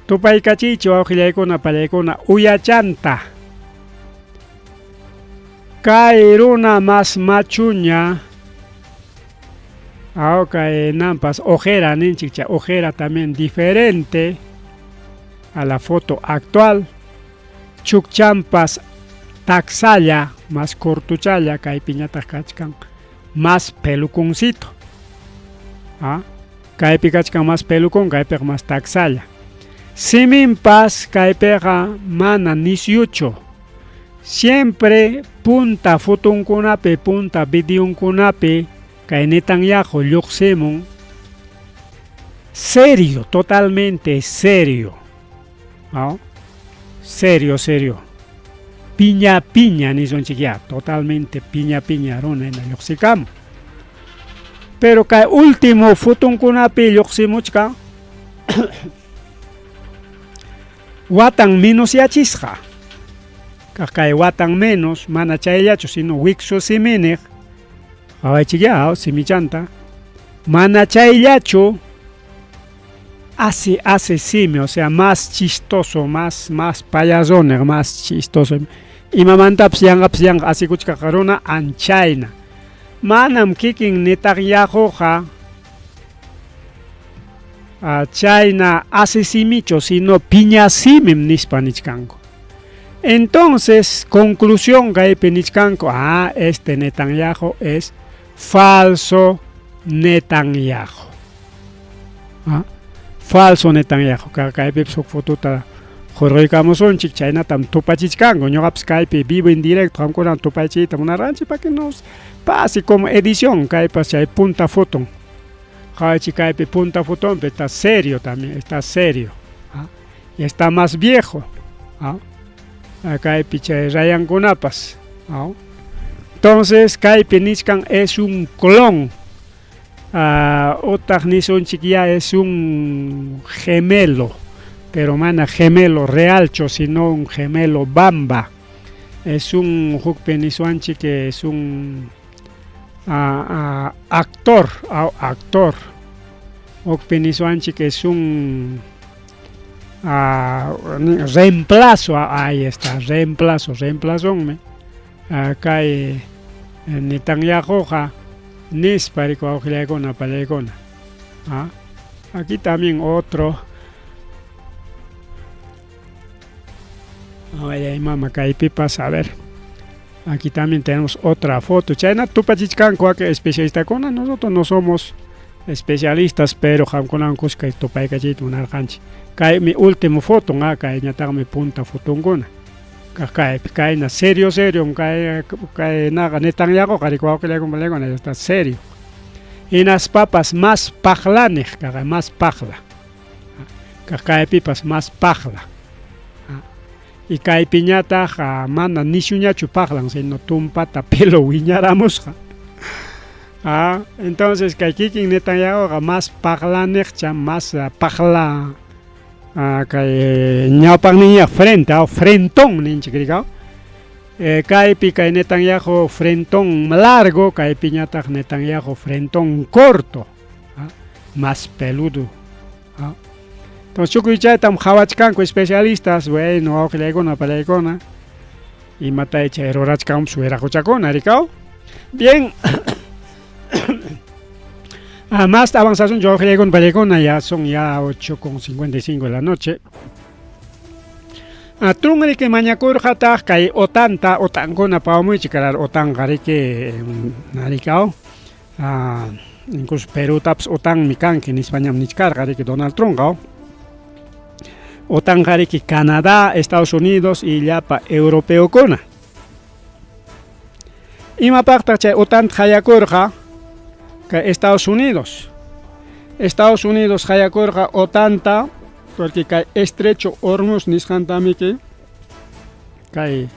Tupaykachiychi wawqillaykuna pallaykuna uyachanta. Kay runa mas machuña. Aw kay nampas ojera ninchik chay ojera también diferente a la foto actual. Chukchampas taksalla, más cortuchalla, kaypiñataq kachkan más peluconcito. ¿Ah? Kaypi kachkan más pelucón, kaypiqa más taksalla. Siminpas kaypiqa mana nisyuchu. Siempre punta fotonkunapi, punta videonkunapi kay Netanyahu lluqsimun serio, totalmente serio. ¿No? Serio, serio. Piña, piña, nisunchik ya, totalmente piña, piña runa hina lluqsikamun. Pero kay último fotonkunapi lluqsimuchkan watan menosyachisqa. Kaq kay watan menos, mana chayllachu, sino wiksu siminiq, qawaychik ya, simichanta, mana chayllachu asi asi simi, o sea, más chistoso, más más payasoniq, más chistoso. Imamantapas yanqapas yanqa asikuchkaq runa anchayna. Manam kikin Netanyahuqa chayna asi simichu, sino piña simim nispa nichkanku. Entonces, conclusión kaypi nichkanku, este Netanyahu es falso Netanyahu. ¿Ah? Falso Netanyahu. Kaypipas huk fotota hurquykamusunchik, chaynatam tupachichkanku. Ñuqapas kaypi vivo en directo qamkunawan tupachiyta munarqanchik para que nos pase como edición kaypas chay punta foton. Qawaychik kaypi punta fotonpi está serio también, está serio. ¿Ah? Y está más viejo. ¿Ah? Kaypi chay rayankunapas. ¿Ah? Entonces kaypi nichkan es un clon. Utaq nisunchik ya es un gemelo, pero mana gemelo realchu, sino un gemelo bamba. Es un hukpi nisuanchik que es un actor, actor. Hukpi nisuanchik es un reemplazo, ahí está, reemplazo, reemplazonmi. Kay Netanyahuqa nispa rikuy wawqillaykuna pallaykuna. ¿Ah? Aquí también otro. Ay, mama, kaypipas, a ver. Aquí también tenemos otra foto. Chayna tupachichkanku aka especialistakuna, nosotros no somos especialistas, pero qamkunawan kuska tupaykachiyta munarqanchik. Kaymi último foto, kayñataqmi punta fotonkuna. Kaypi kayna serio serio kay kaynaqa Netanyahuqa rikuy wawqillaykuna pallaykuna está serio. Hinaspapas más paqlaniq kaqa, más paqla. Kaypipas más paqla. Y kaypiñataq mana nishuñachu paqlan, sino tumpata pelo wiñaramusqa. Entonces kay kikin Netanyahuqa más paqlaniqcha, más paqla kay ñawpaqniña frente, frentón ninchik rikaw. Kaypi kay Netanyahu frentón largo, kaypiñataq Netanyahu frentón corto, más peludo. Entonces tukuy chaytam qhawachkanku especialistas, bueno, wawqillaykuna pallaykuna, imatay chay rurachkanpas wiraquchakuna rikaw. Bien. Más avanzación, wawqillaykuna pallaykuna, ya son ya 8:55 de la noche. Trump riki mañakurqataq kay OTANta, OTANkuna pawamuychik, claro, OTANqa riki narikaw. Incluso Perutapas OTANmi kanki nispañam nichkarqa riki Donald Trumpqa. OTANqa riki Canadá, Estados Unidos y llapa europeokuna. Imapaqtaq chay OTANta qayakurqa kay Estados Unidos. Estados Unidos qayakurqa OTANta porque kay Estrecho Hormuz nisqantamiki kay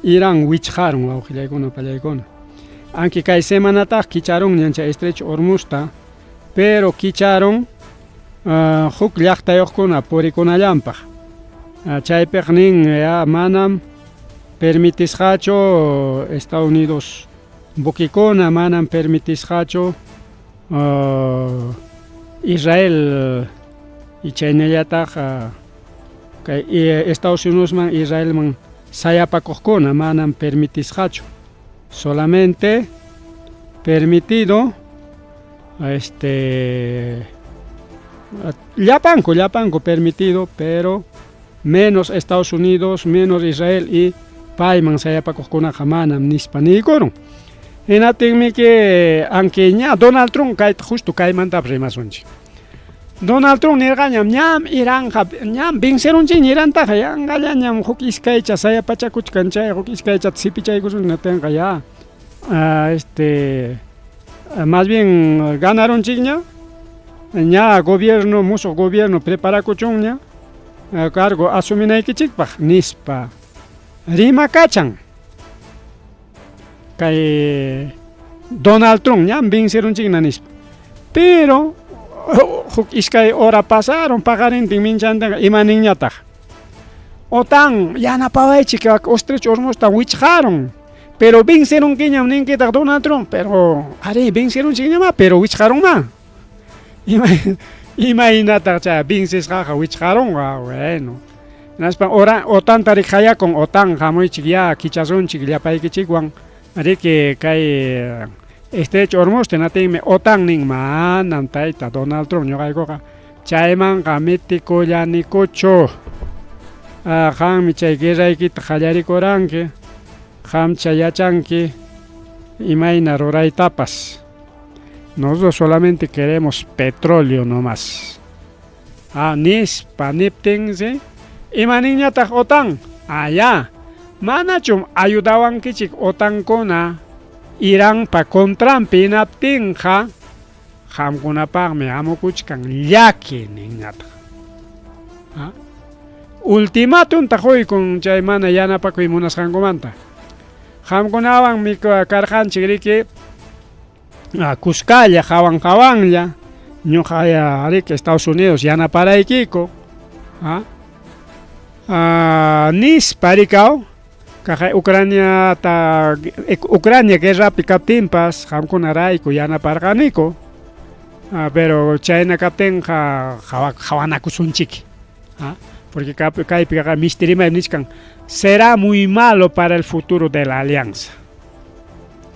Irán wichqarun wawqillaykuna pallaykuna. Aunque kay semanataq kicharunña chay Estrecho Hormuzta, pero kicharun huk llaqtayuqkuna purikunallanpaq. Chaypiq nin ya manam permitisqachu Estados Unidos buquekuna, manam permitisqachu Israel y chaynallataq kay Estados Unidosman Israelman sayapakuqkuna manam permitisqachu. Solamente permitido Este llapanku, llapanku permitido, pero menos Estados Unidos, menos Israel y payman sayapakuqkunaqa manam nispa niykurun. Hinaptinmi que aunque ña Donald Trump kayta justo kaymantapas rimasunchik. Donald Trump nirqañam ñam Iranqa ñam vencerunchikña Irantaqa yanqallañam huk iskaycha sayapachakuchkan chay huk iskaychata sipichaykusun hinaptinqa ya este más bien ganarunchikña ña gobierno musuq gobierno preparakuchunña cargo asuminaykichikpaq nispa rimakachan kay Donald Trump ñam vencerunchikna nispa pero huk iskay hora pasaron paqarintin minchantinqa ima ninñataq OTAN yanapawaychik Estrecho Hormuzta wichqarun pero vencerunkiñam ninkitaq Donald Trump pero arí vencerunchikñamá pero wichqarunmá ima imaynataq chay vencesqaqa wichqarunqa bueno hinaspa OTANta rik qayakun OTAN hamuychik ya kichasunchik llapaykichikwan riki kay Estrecho Hormuzta hinaptinmi OTAN nin manam tayta Donald Trump ñuqaykuqa chaymanqa mitikullaniikuchu qammi chay guerraykita qallarikuranki qamcha yachanki imayna ruraytapas nosotros solamente queremos petróleo nomás nispa niptinsi ima ninñataq OTAN ya manachum ayudawankichik OTANkuna Iranpa contranpi hinaptinqa qamkunapaqmi hamukuchkan llaki ninñataq ultimatumta quykun chay mana yanapakuy munasqankumanta qamkunawanmi karqanchik riki kuskalla hawan hawanlla ñuqa riki Estados Unidos yanaparaykiku nispa rikaw kaqay Ucraniata Ucrania guerrapi kaptinpas qamkunarayku yanaparqaniku pero chayna kaptinqa qhawanakusunchik porque kaypiqa misti rimaypi nichkan será muy malo para el futuro de la alianza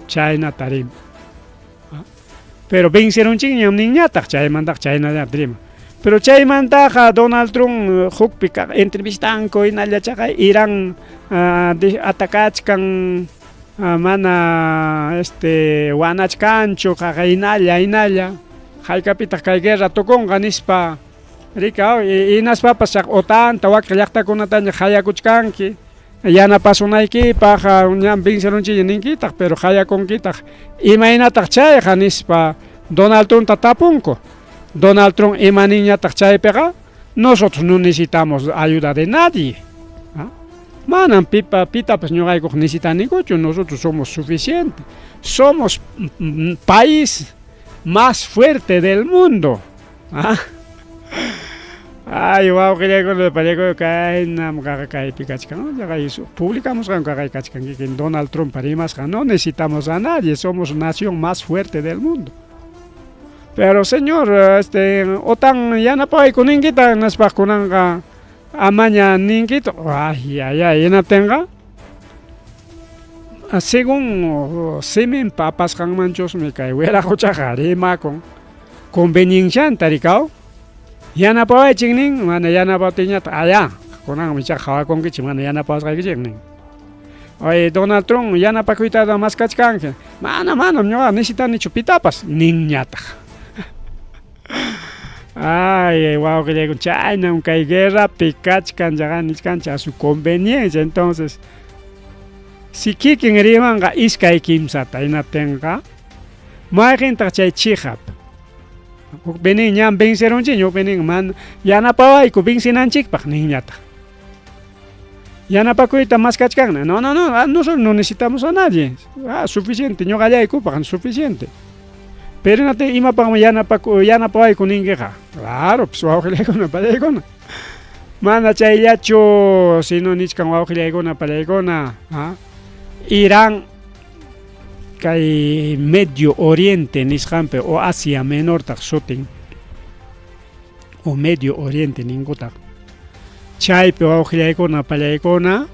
chaynata riman pero vencerunchikñam ninñataq chaymantaqa chaynallata riman pero chaymantaqa Donald Trump hukpi entrevistanku hinalla chaqay Irán atakachkan mana este wanachkanchu qaqa hinalla hinalla haykapitaq kay guerra tukunqa nispa rikaw hinaspapas OTANta wakin llaqtakunataña qayakuchkanki yanapasunaykipaq ñam vencerunchikña ninkitaq pero qayakunkitaq imaynataq chayqa nispa Donald Trumpta tapunku Donald Trump ima ninñataq chaypiqa nosotros no necesitamos ayuda de nadie manam pipa pitapas ñuqaykuqa necesitanikuchu nosotros somos suficientes somos país más fuerte del mundo ay wawqillaykuna pallaykuna kaynam qaqa kaypi kachkan publicamusqan qaqay kachkan kikin Donald Trump rimasqan no necesitamos a nadie somos nación más fuerte del mundo pero señor este OTAN yanapawayku ninkita hinaspa kunanqa amaña ninkita ay ay ay hinaptinqa según siminpa apasqanmanchusmi kay wiraquchaqa rimakun conveniencianta rikaw yanapawaychik nin mana yanapaptinñataq aya kunanmi ichaqa qawakunkichik mana yanapawasqaykichik nin oye Donald Trump yanapakuytaqa maskachkanki mana manam ñuqa necesitanichu pitapas ninñataq ay wawqillaykuna chaynam kay guerrapi kachkan chaqa nichkanchik a su conveniencia entonces si kikin rimanqa iskay kimsata hinaptinqa mayqintaq chay chiqap hukpi nin ñam vencerunchikña hukpi nin mana yanapawayku vencenanchikpaq ninñataq yanapakuyta maskachkanna no no no nosotros no necesitamos a nadie suficiente ñuqallaykupaq suficiente pero hinaptin imapaqmi yanapawayku ninkiqa claro pues wawqillaykuna pallaykuna mana chayllachu sino nichkan wawqillaykuna pallaykuna Irán kay Medio Oriente nisqanpi o Asia Menortaq sutin o Medio Oriente ninkutaq chaypi wawqillaykuna pallaykuna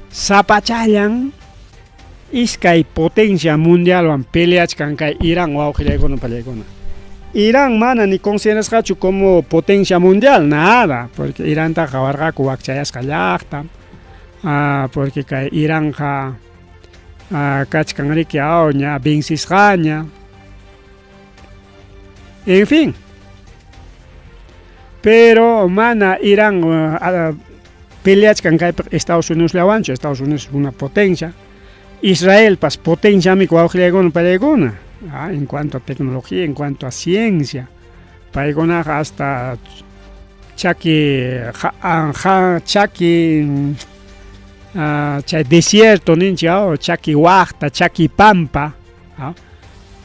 sapachallan Iskay potencia mundialwan peleachkan kay Irán wawqillaykuna pallaykuna. Irán mana ni considerasqachu como potencia mundial, nada, porque Irantaqa qawarqaku wakchayasqa llaqta, porque kay Iranqa kachkan riki aw ña vencisqaña. En fin. Pero mana Irán peleachkan kaypiqa Estados Unidosllawanchu, Estados Unidos es una potencia. Israelpas potenciami wawqillaykuna pallaykuna, en cuanto a tecnología, en cuanto a ciencia. Paykunaqa hasta chaki chaki chay desierto ninchik chaki waqta, chaki pampa,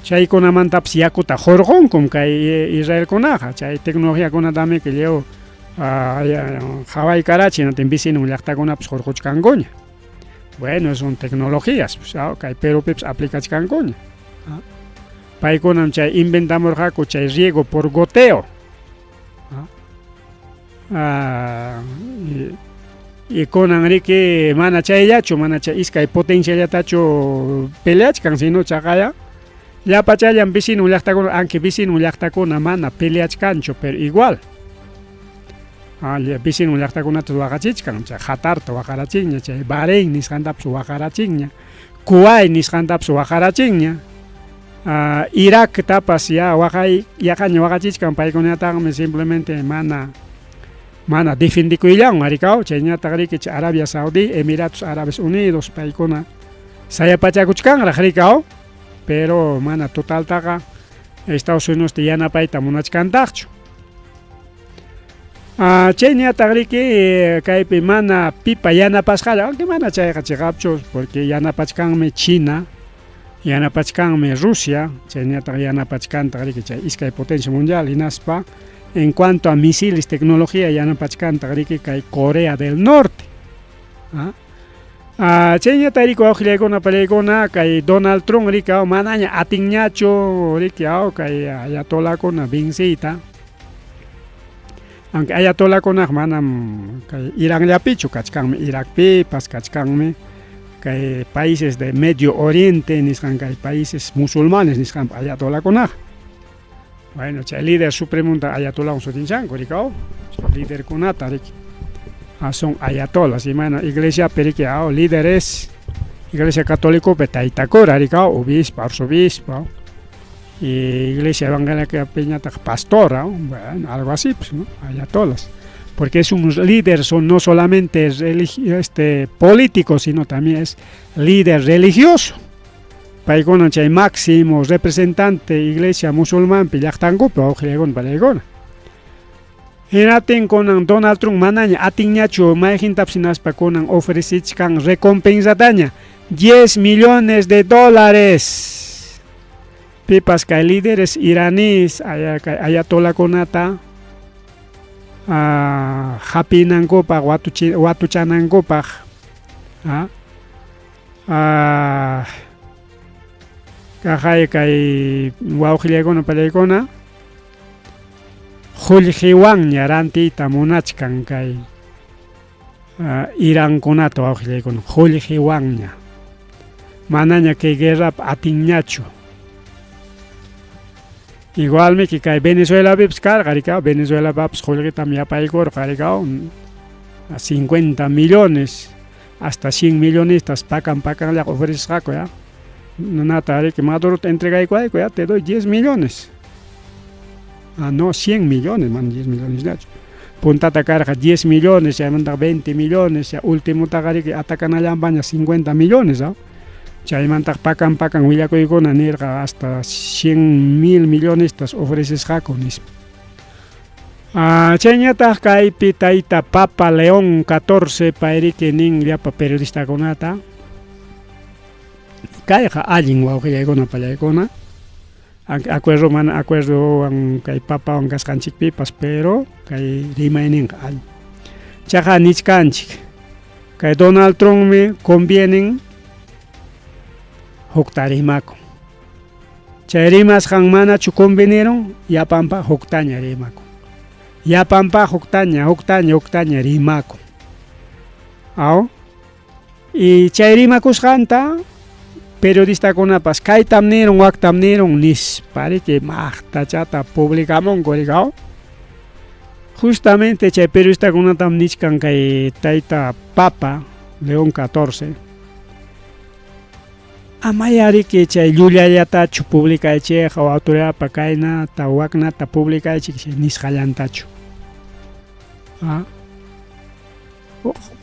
chaykunamantapas yakuta hurqunkum kay Israelkunaqa, chay tecnologiakunatami lliw qhawaykarachin, hinaptin vecinon llaqtakunapas hurquchkankuña. Bueno, son tecnologías, pues, kay Perupipas aplicachkankuña. Paykunam chay inventamurqaku chay riego por goteo. Y kunan riki mana chayllachu, mana chay iskay potenciallatachu peleachkan, sino chaqaya llapachallan vecino llaqtakuna, aunque vecino llaqtakuna mana peleachkanchu, pero igual. Vecino llaqtakunata waqachichkan, chay Qatarta waqarachinña, chay Bahrein nisqantapas waqarachinña, Kuwait nisqantapas waqarachinña. Irak tapas ya waqay yaqaña waqachichkan, paykunataqmi simplemente mana mana defendikuyllanwan arikaw, chayñataq riki chay Arabia Saudí, Emiratos Árabes Unidos paykuna sayapachakuchkanraq rikaw, pero mana totaltaqa Estados Unidos yanapayta munachkantaqchu. Chayñataq riki kaypi mana pipa yanapasqalla, aunque mana chayqa chiqapchu, porque yanapachkanmi China, yanapachkanmi Rusia, chayñataq yanapachkantaq riki chay iskay potencia mundial, hinaspa en cuanto a misiles, tecnología yanapachkantaq riki kay Corea del Norte. Chayñataq riki wawqillaykuna pallaykuna kay Donald Trump riki manaña atinñachu riki kay ayatolakuna venciyta. Aunque ayatolakunaqa manam kay Iranllapichu kachkanmi, Irakpipas kachkanmi, kay países de Medio Oriente nisqan kay países musulmanes nisqanpi ayatolakunaqa. Bueno, chay líder supremonta ayatolawan sutinchanku rikaw, chay liderkunata riki. Son ayatolas, imayna iglesiapi riki líderes iglesia católicopi tayta cura rikaw, obispo, arzobispo, y iglesia evangélica piñataq pastora, bueno, algo así, pues, ¿no? Ayatolas. Porque es un líder, son no solamente político, sino también es líder religioso. Paykuna chay máximo representante iglesia musulmanpi llaqtankupi wawqillaykuna pallaykuna. Hinaptin kunan Donald Trump manaña atinñachu mayqintapas hinaspa kunan ofrecichkan recompensataña 10 millones de dólares. Pipas kay líderes iraníes kay ayatolakunata hapinankupaq watuchanankupaq kaqay kay wawqillaykuna pallaykuna qullqiwanña rantiyta munachkan kay Irankunata wawqillaykuna qullqiwanña manaña kay guerrapi atinñachu. Igualmi que kay Venezuelapipas karqa rikaw, Venezuelapapas qullqitam yapaykurqa rikaw, 50 millones hasta 100 millonestas pakan pakanllaqa ofrecesqaku ya. Nunata riki Madurota entregaykuwayku ya, te doy 10 millones. No, 100 millones, man 10 millonesllachu. Puntata karqa 10 millones, chaymantaqa 20 millones, ya ultimotaqa riki atakanallanpaña 50 millones, Chaymantaqa pakan pakan willakuykuna nirqa hasta 100 mil millonestas ofrecesqaku nispa. Chayñataq kaypi tayta Papa León XIV payriki nin llapa periodistakunata kayqa allin wawqillaykuna pallaykuna, acuerdo mana acuerdowan kay papawan kasqanchikpipas, pero kay rimayninqa allin. Chaqa nichkanchik kay Donald Trumpmi convienen hukta rimakun. Chay rimasqan manachu convenieron, yapanpa huktaña rimakun. Yapanpa huktaña, huktaña, huktaña rimakun. Aw? Y chay rimakusqanta Periodistakunapas kaytam nirun, waktam nirun nispa riki maqtachata publicamunku rikaw. Justamente chay periodistakunatam nichkan kay tayta Papa León XIV. Amaya riki chay llullallatachu publicaychikqa o autoridadpa kaynata waknata publicaychik chay nisqallantachu. Ah.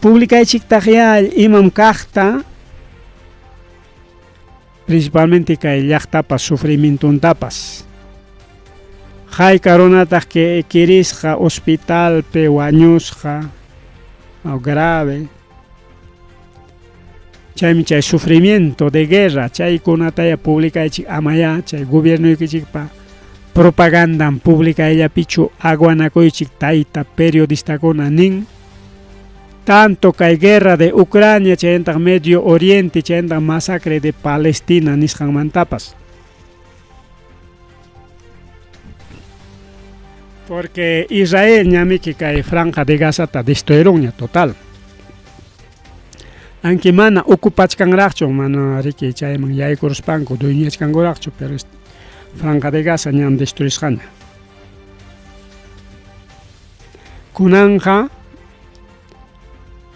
Publicaychiktaqyá imam kaqta principalmente kay llaqtapa sufrimientontapas. Hayka runataq kirisqa hospitalpi wañusqa grave. Chaymi chay sufrimiento de guerra chaykunataya publicaychik amayá chay gobiernoykichikpa propagandan publicayllapichu aguanakuychik tayta periodistakuna nin. Tanto kay guerra de Ucrania chayntaq Medio Oriente chayntaq masacre de Palestina nisqanmantapas. Porque Israel ñamiki kay franja de Gazata destruirunña total. Aunque mana ocupachkanraqchu, mana riki chayman yaykuruspanku dueñachkankuraqchu, pero franja de Gaza ñam destruisqaña. Kunanja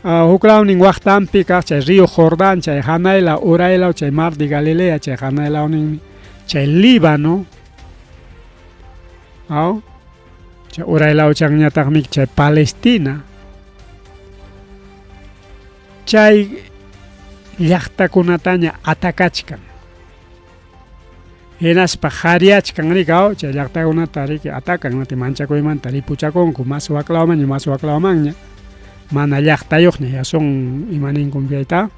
huklawnin waqtanpi kaq chay río Jordán, chay hanaylaw, uraylaw, chay mar de Galilea, chay hanaylawninmi, chay Líbano, aw, chay uraylawchanñataqmi chay Palestina. Chay llaqtakunataña atacachkan. Hinaspa qhariyachkan rikaw, chay llaqtakunata riki atacan, mati manchakuymanta ripuchakunku, mas waklawmanña, mas waklawmanña, mana llaqtayuqña, ya son imaninkum chayta,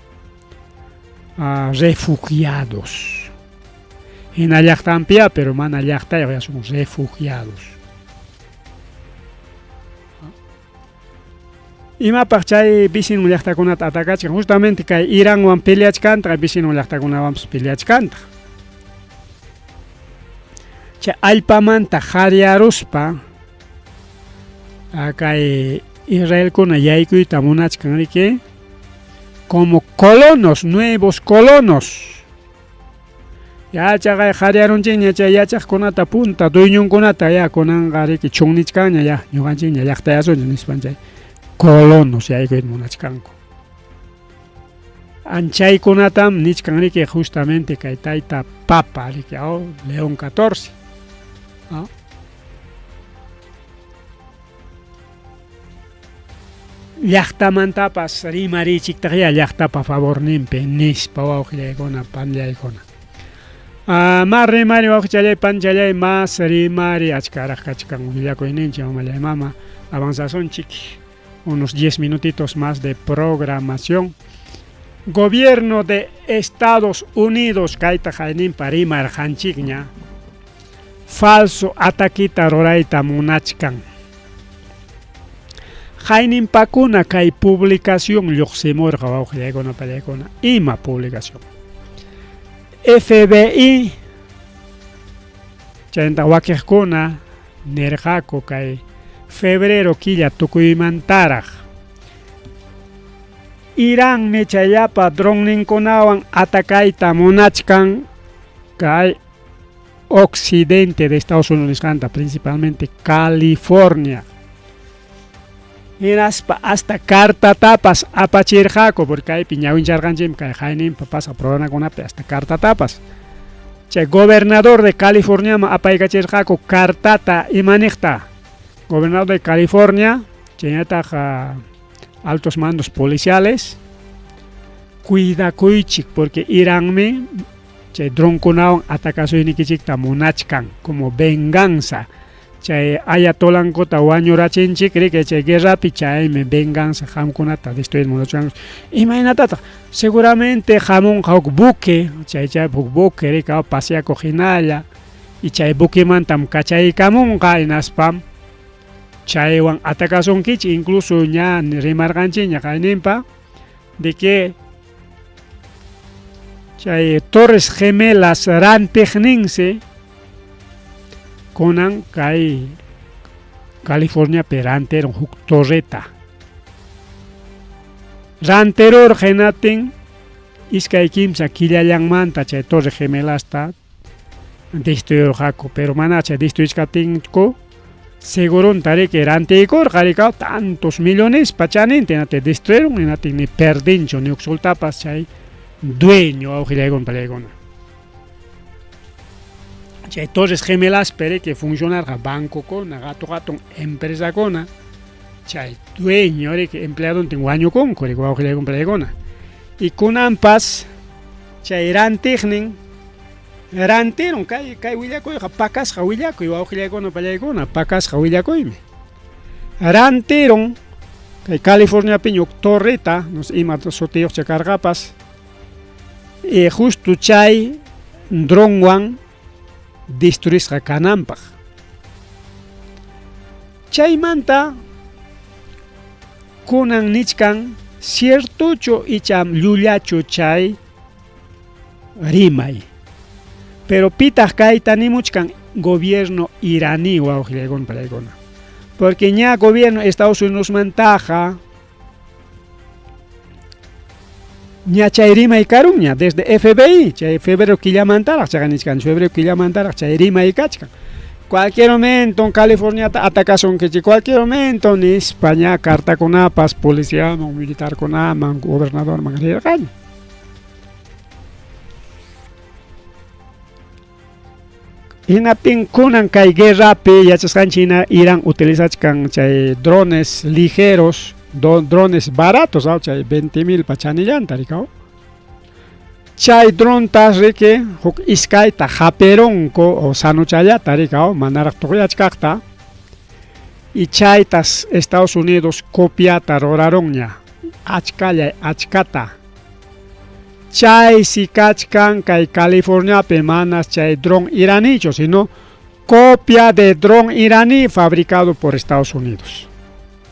refugiados. Hina llaqtanpiya, pero mana llaqtayuq, ya son refugiados. Imapaq chay vecino llaqtakunata atacachkan, justamente kay Iranwan peleachkantaq, vecino llaqtakunawanpas peleachkantaq. Chay allpamanta qhariyaruspa kay Israelkuna yaykuyta munachkan riki como colonos, nuevos colonos. Yachaqay qhariyarunchikña chay yachaqkunata punta dueñonkunata ya kunanqa riki chunnichkanña ya ñuqanchikña llaqtayasunchik nispan chay colonos yaykuyta munachkanku. Anchaykunatam nichkan riki justamente kay tayta Papa riki aw León XIV. Aw. Llaqtamantapas rimarichiktaq ya llaqtapa favorninpi nispa wawqillaykuna panllaykuna. Mas rimari wawqichallay panchallay mas rimari achkaraq kachkan willakuyninchik mamallay mama avanzasunchik unos 10 minutitos más de programación. Gobierno de Estados Unidos kayta hayninpa rimarqanchikña falso ataquita rurayta munachkan. Hayninpakuna kay publicación lluqsimurqa wawqillaykuna pallaykuna ima publicación. FBI chayntaq wakiqkuna nirqaku kay febrero killa tukuymantaraq Iranmi chayllapa dronninkunawan atacayta munachkan kay occidente de Estados Unidos nisqanta, principalmente California. Hinaspa hasta cartatapas apachirqaku, porque kaypi ñawincharqanchikmi kay hayninpa pasaq programakunapi hasta cartatapas. Chay gobernador de Californiaman apaykachirqaku cartata imaniqta. Gobernador de California, chaynataq altos mandos policiales, cuidakuychik porque Iranmi chay dronkunawan atacasuynikichikta munachkan como venganza. Chay ayatolankuta wañurachinchik riki chay guerrapi chaymi venganza qamkunata destruir munachkan. Imaynatataq seguramente hamunqa huk buque, chay huk buque riki paseakuq hinalla y chay buquemantam kachaykamunqa hinaspam chaywan atakasunkichik, incluso ña rimarqanchikña qayninpa de que chay Torres Gemelas rantiqninsi kunan kay Californiapi rantirun huk torreta. Rantirurqa hinatin Iskay kimsa killallanmanta chay Torre Gemelasta destruirqaku, pero mana chay destruichkaptinku seguronta riki rantiykurqa riki tantos millonespa chaninta hinaptin destruirun hinaptin ni perdinchu ni huk soltapas chay dueño wawqillaykuna pallaykuna. Chay Torres Gemelaspi riki funcionarqa bancokuna, qatu qatun empresakuna, chay dueño riki empleadontin wañukunku riki wawqillaykuna pallaykuna. Y kunanpas chay rantiqnin rantirun kay kay willakuyqa pakasqa willakuy wawqillaykuna pallaykuna pakasqa willakuymi. Rantirun kay Californiapiña huk torreta, no sé ima sutiyuqcha karqapas, y justo chay dronwan destruisqa kananpaq. Chaymanta kunan nichkan ciertochu icha llullachu chay rimay. Pero pitaq kayta nimuchkan gobierno iraní wawqillaykuna pallaykuna. Porque ña gobierno Estados Unidosmantaqa ña chay rimay karunña desde FBI, chay febrero killamantaraq chaqa nichkan, febrero killamantaraq chay rimay kachkan. Cualquier momento en Californiata atakasunkichik, cualquier momento nispa ña cartakunapas policiaman, militarkunaman, gobernadorman rirqaña. Hinaptin kunan kay guerrapi yachasqanchik hina Irán utilizachkan chay drones ligeros, drones baratos, aw chay 20,000 pa chanillanta rikaw. Chay drontas riki huk iskayta hapirunku o sanuchallata rikaw manaraq tuqyachkaqta y chaytas Estados Unidos copiata rurarunña achkallay achkata. Chaysi kachkan kay Californiapi manas chay dron iranichu, sino copia de dron iraní fabricado por Estados Unidos.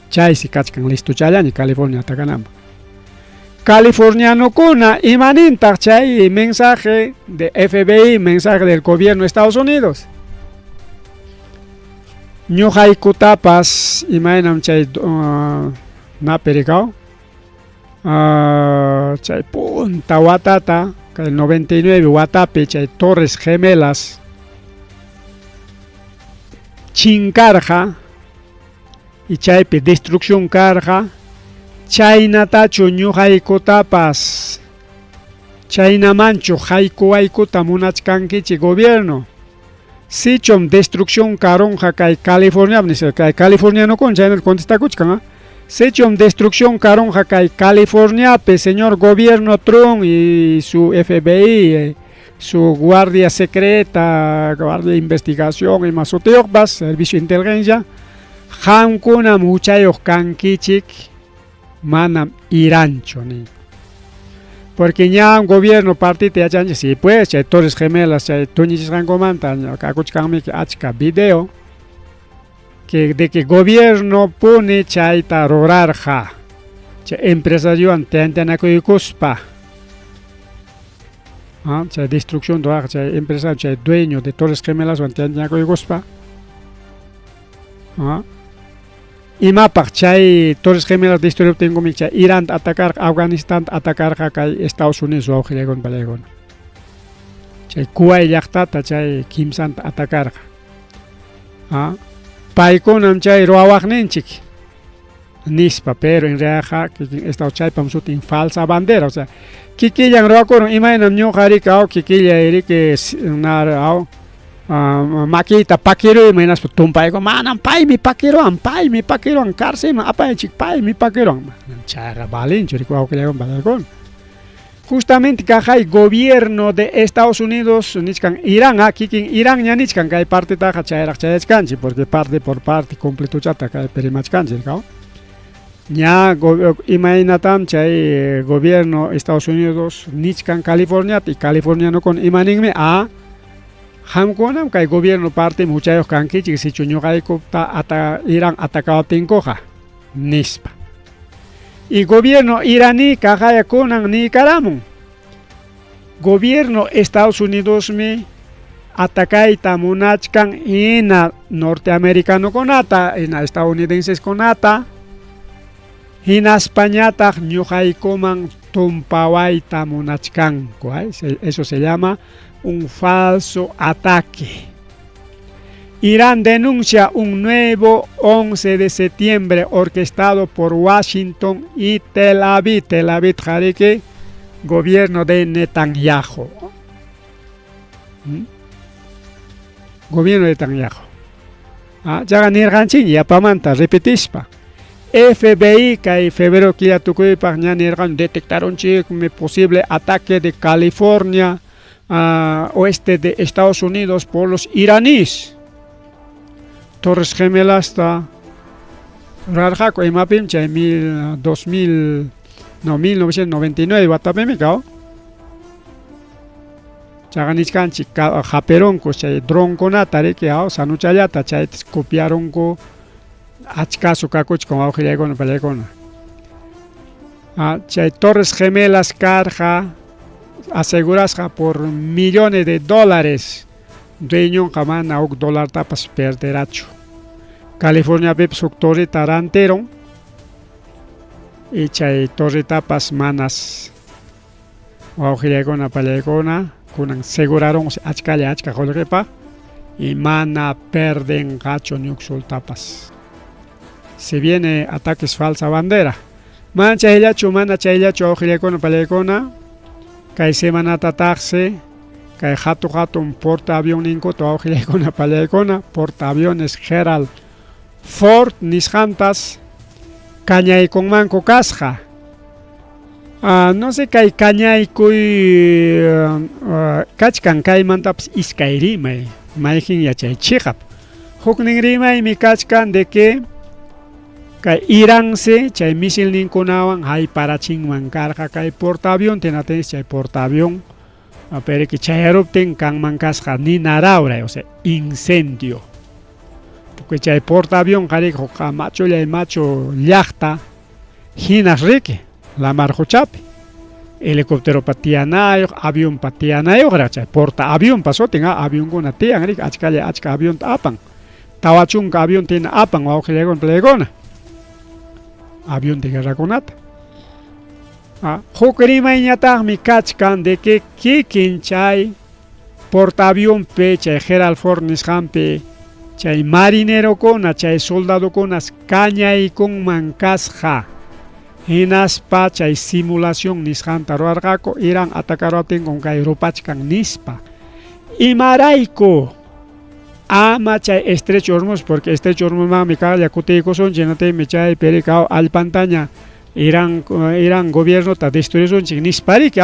Chaysi kachkan listochallaña California atakananpaq. Californianokuna imanintaq chay mensaje de FBI, mensaje del gobierno de Estados Unidos. Ñuqaykutapas imaynam chay napi rikaw chay punta watata kay 99 watapi chay Torres Gemelas chinkarqa y chaypi destrucción karqa chaynatachu ñuqaykutapas chaynamanchu haykuwaykuta munachkankichik gobierno. Sichum destrucción karunqa kay California nispa kay californianokuna chaynata contestakuchkan. Sichum destrucción karunqa kay Californiapi señor gobierno Trump y su FBI, su guardia secreta, guardia de investigación ima sutiyuqpas, servicio de inteligencia, qamkunam huchayuq kankichik manam Iranchu nin. Porque ña gobierno partita yachanchik, sí pues, chay Torres Gemelas chay tuñichisqankumanta kakuchkanmiki achka video que de que gobierno puni chayta rurarqa chay empresariowan tantanakuykuspa chay destrucción rurarqa chay empresario chay dueño de Torres Gemelaswan tantanakuykuspa imapaq chay Torres Gemelas destruiruptinkumi chay Iranta atacarqa, Afganistanta atacarqa kay Estados Unidos wawqillaykuna pallaykuna. Chay Kuwait llaqtata chay kimsanta atacarqa. Paykunam chay ruwawaqninchik nispa, pero en realidad kikin Estado chaypam sutin falsa bandera, o sea, kikillan ruwakurun imaynam ñuqa riki aw kikillay riki aw makiyta pakiruyman hinaspa tumpayku manam paymi pakiruwan, paymi pakiruwan, carcelman apaychik, paymi pakiruwan. Manam chayqa valinchu riki wawqillaykuna pallaykuna. Justamente kaqay gobierno de Estados Unidos nichkan Irán, kikin Irán ña nichkan kay partetaqa chayraq chayachkanchik porque parte por parte completochata kaypi rimachkanchik rikaw. Ña imaynatam chay gobierno Estados Unidos nichkan Californiata y californianokuna imaninmi qamkunam kay gobierno partem huchayuq kankichik sichu ñuqaykuta Irán atacawaptinkuqa nispa. Y gobierno iraní kaqaya kunan niykaramun. Gobierno Estados Unidosmi atacayta munachkan hina norteamericanokunata, hina estadounidenses kunata, hinaspañataq ñuqaykuman Tumpawayta munachkanku. Eso se llama un falso ataque. Irán denuncia un nuevo 11 de septiembre orquestado por Washington y Tel Aviv. Tel Aviv, jariki, gobierno de Netanyahu. Gobierno de Netanyahu. Chaqa nirqanchik yapamanta repetispa. FBI kay febrero killa tukuypaq ña nirqan detectaronchikmi posible ataque de California oeste de Estados Unidos por los iraníes. Torres Gemelasta rurarqaku imapim chay mil, 2000, no, 1999 watapimi kaw. Chaqa nichkanchik hapironku chay dronkunata riki sanuchallata chaytas copiaronku achkasu kakuchkan wawqillaykuna pallaykuna. Chay Torres Gemelas karqa asegurasqa por millones de dólares. Dueñonqa mana huk dolartapas perderachu. Californiapipas huk torreta rantiron y chay torretapas manas wawqillaykuna pallaykuna kunan seguraronsi achkalla achka qullqipaq y mana perdenqachu ni huk soltapas. Se viene ataques falsa bandera. Mana chayllachu, mana chayllachu wawqillaykuna pallaykuna kay semanatataqsi kay hatu hatun portaavionninkuta wawqillaykuna pallaykuna portaaviones Gerald Ford nisqantas kañaykunmanku kasqa. No sé kay kañaykuy kachkan kaymantapas iskay rimay mayqin yachay chiqap. Huknin rimaymi kachkan de que kay Iransi chay misilninkunawan hayparachinman karqa kay portaavion tinatinchik chay portaavion pero que chayaruptin kanman kasqa nina rawray, o sea, incendio. Porque chay portaavion qariki huk machullay machu llaqta hinas riki lamar quchapi. Helicópteropa tiyanayuq, avionpa tiyanayuqraq chay portaavionpa sutin avionkuna tiyan riki achkalla achka avionta apan. 40 avión tina apan wawqillaykuna palaykuna. Avión de guerrakunata. Huk rimayñataqmi kachkan de que kikin chay portaavionpi chay Gerald Ford nisqanpi chay marinerokuna chay soldadokunas kañaykunman kasqa. Hinaspa chay simulación nisqanta ruwarqaku Irán atacaruaptinkun kay rupachkan nispa. Imarayku ama chay Estrecho Hormuz, porque Estrecho Hormuzmanmi kaqlla kutiykusunchik hinaptinmi chaypi riki allpantaña Irán gobiernota destruirunchik nispariki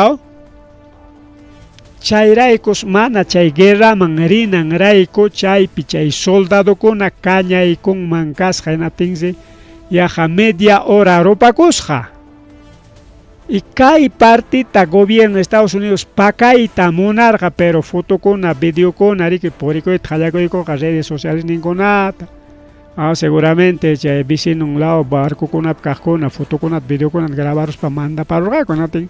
Chayraykus mana chay guerraman rinanrayku chaypi chay soldadokuna kañaykunman kasqa hinaptinsi yaqa media hora rupakusqa. Y kay partita gobierno de Estados Unidos pakayta munarqa, pero fotokuna, videokuna riki purikuyta qallakuykurqa redes sociales ninkunata. Seguramente chay vecinon lado barcokunapi kaqkuna fotokunata, videokunata grabaruspa mandaparurqaku hinaptin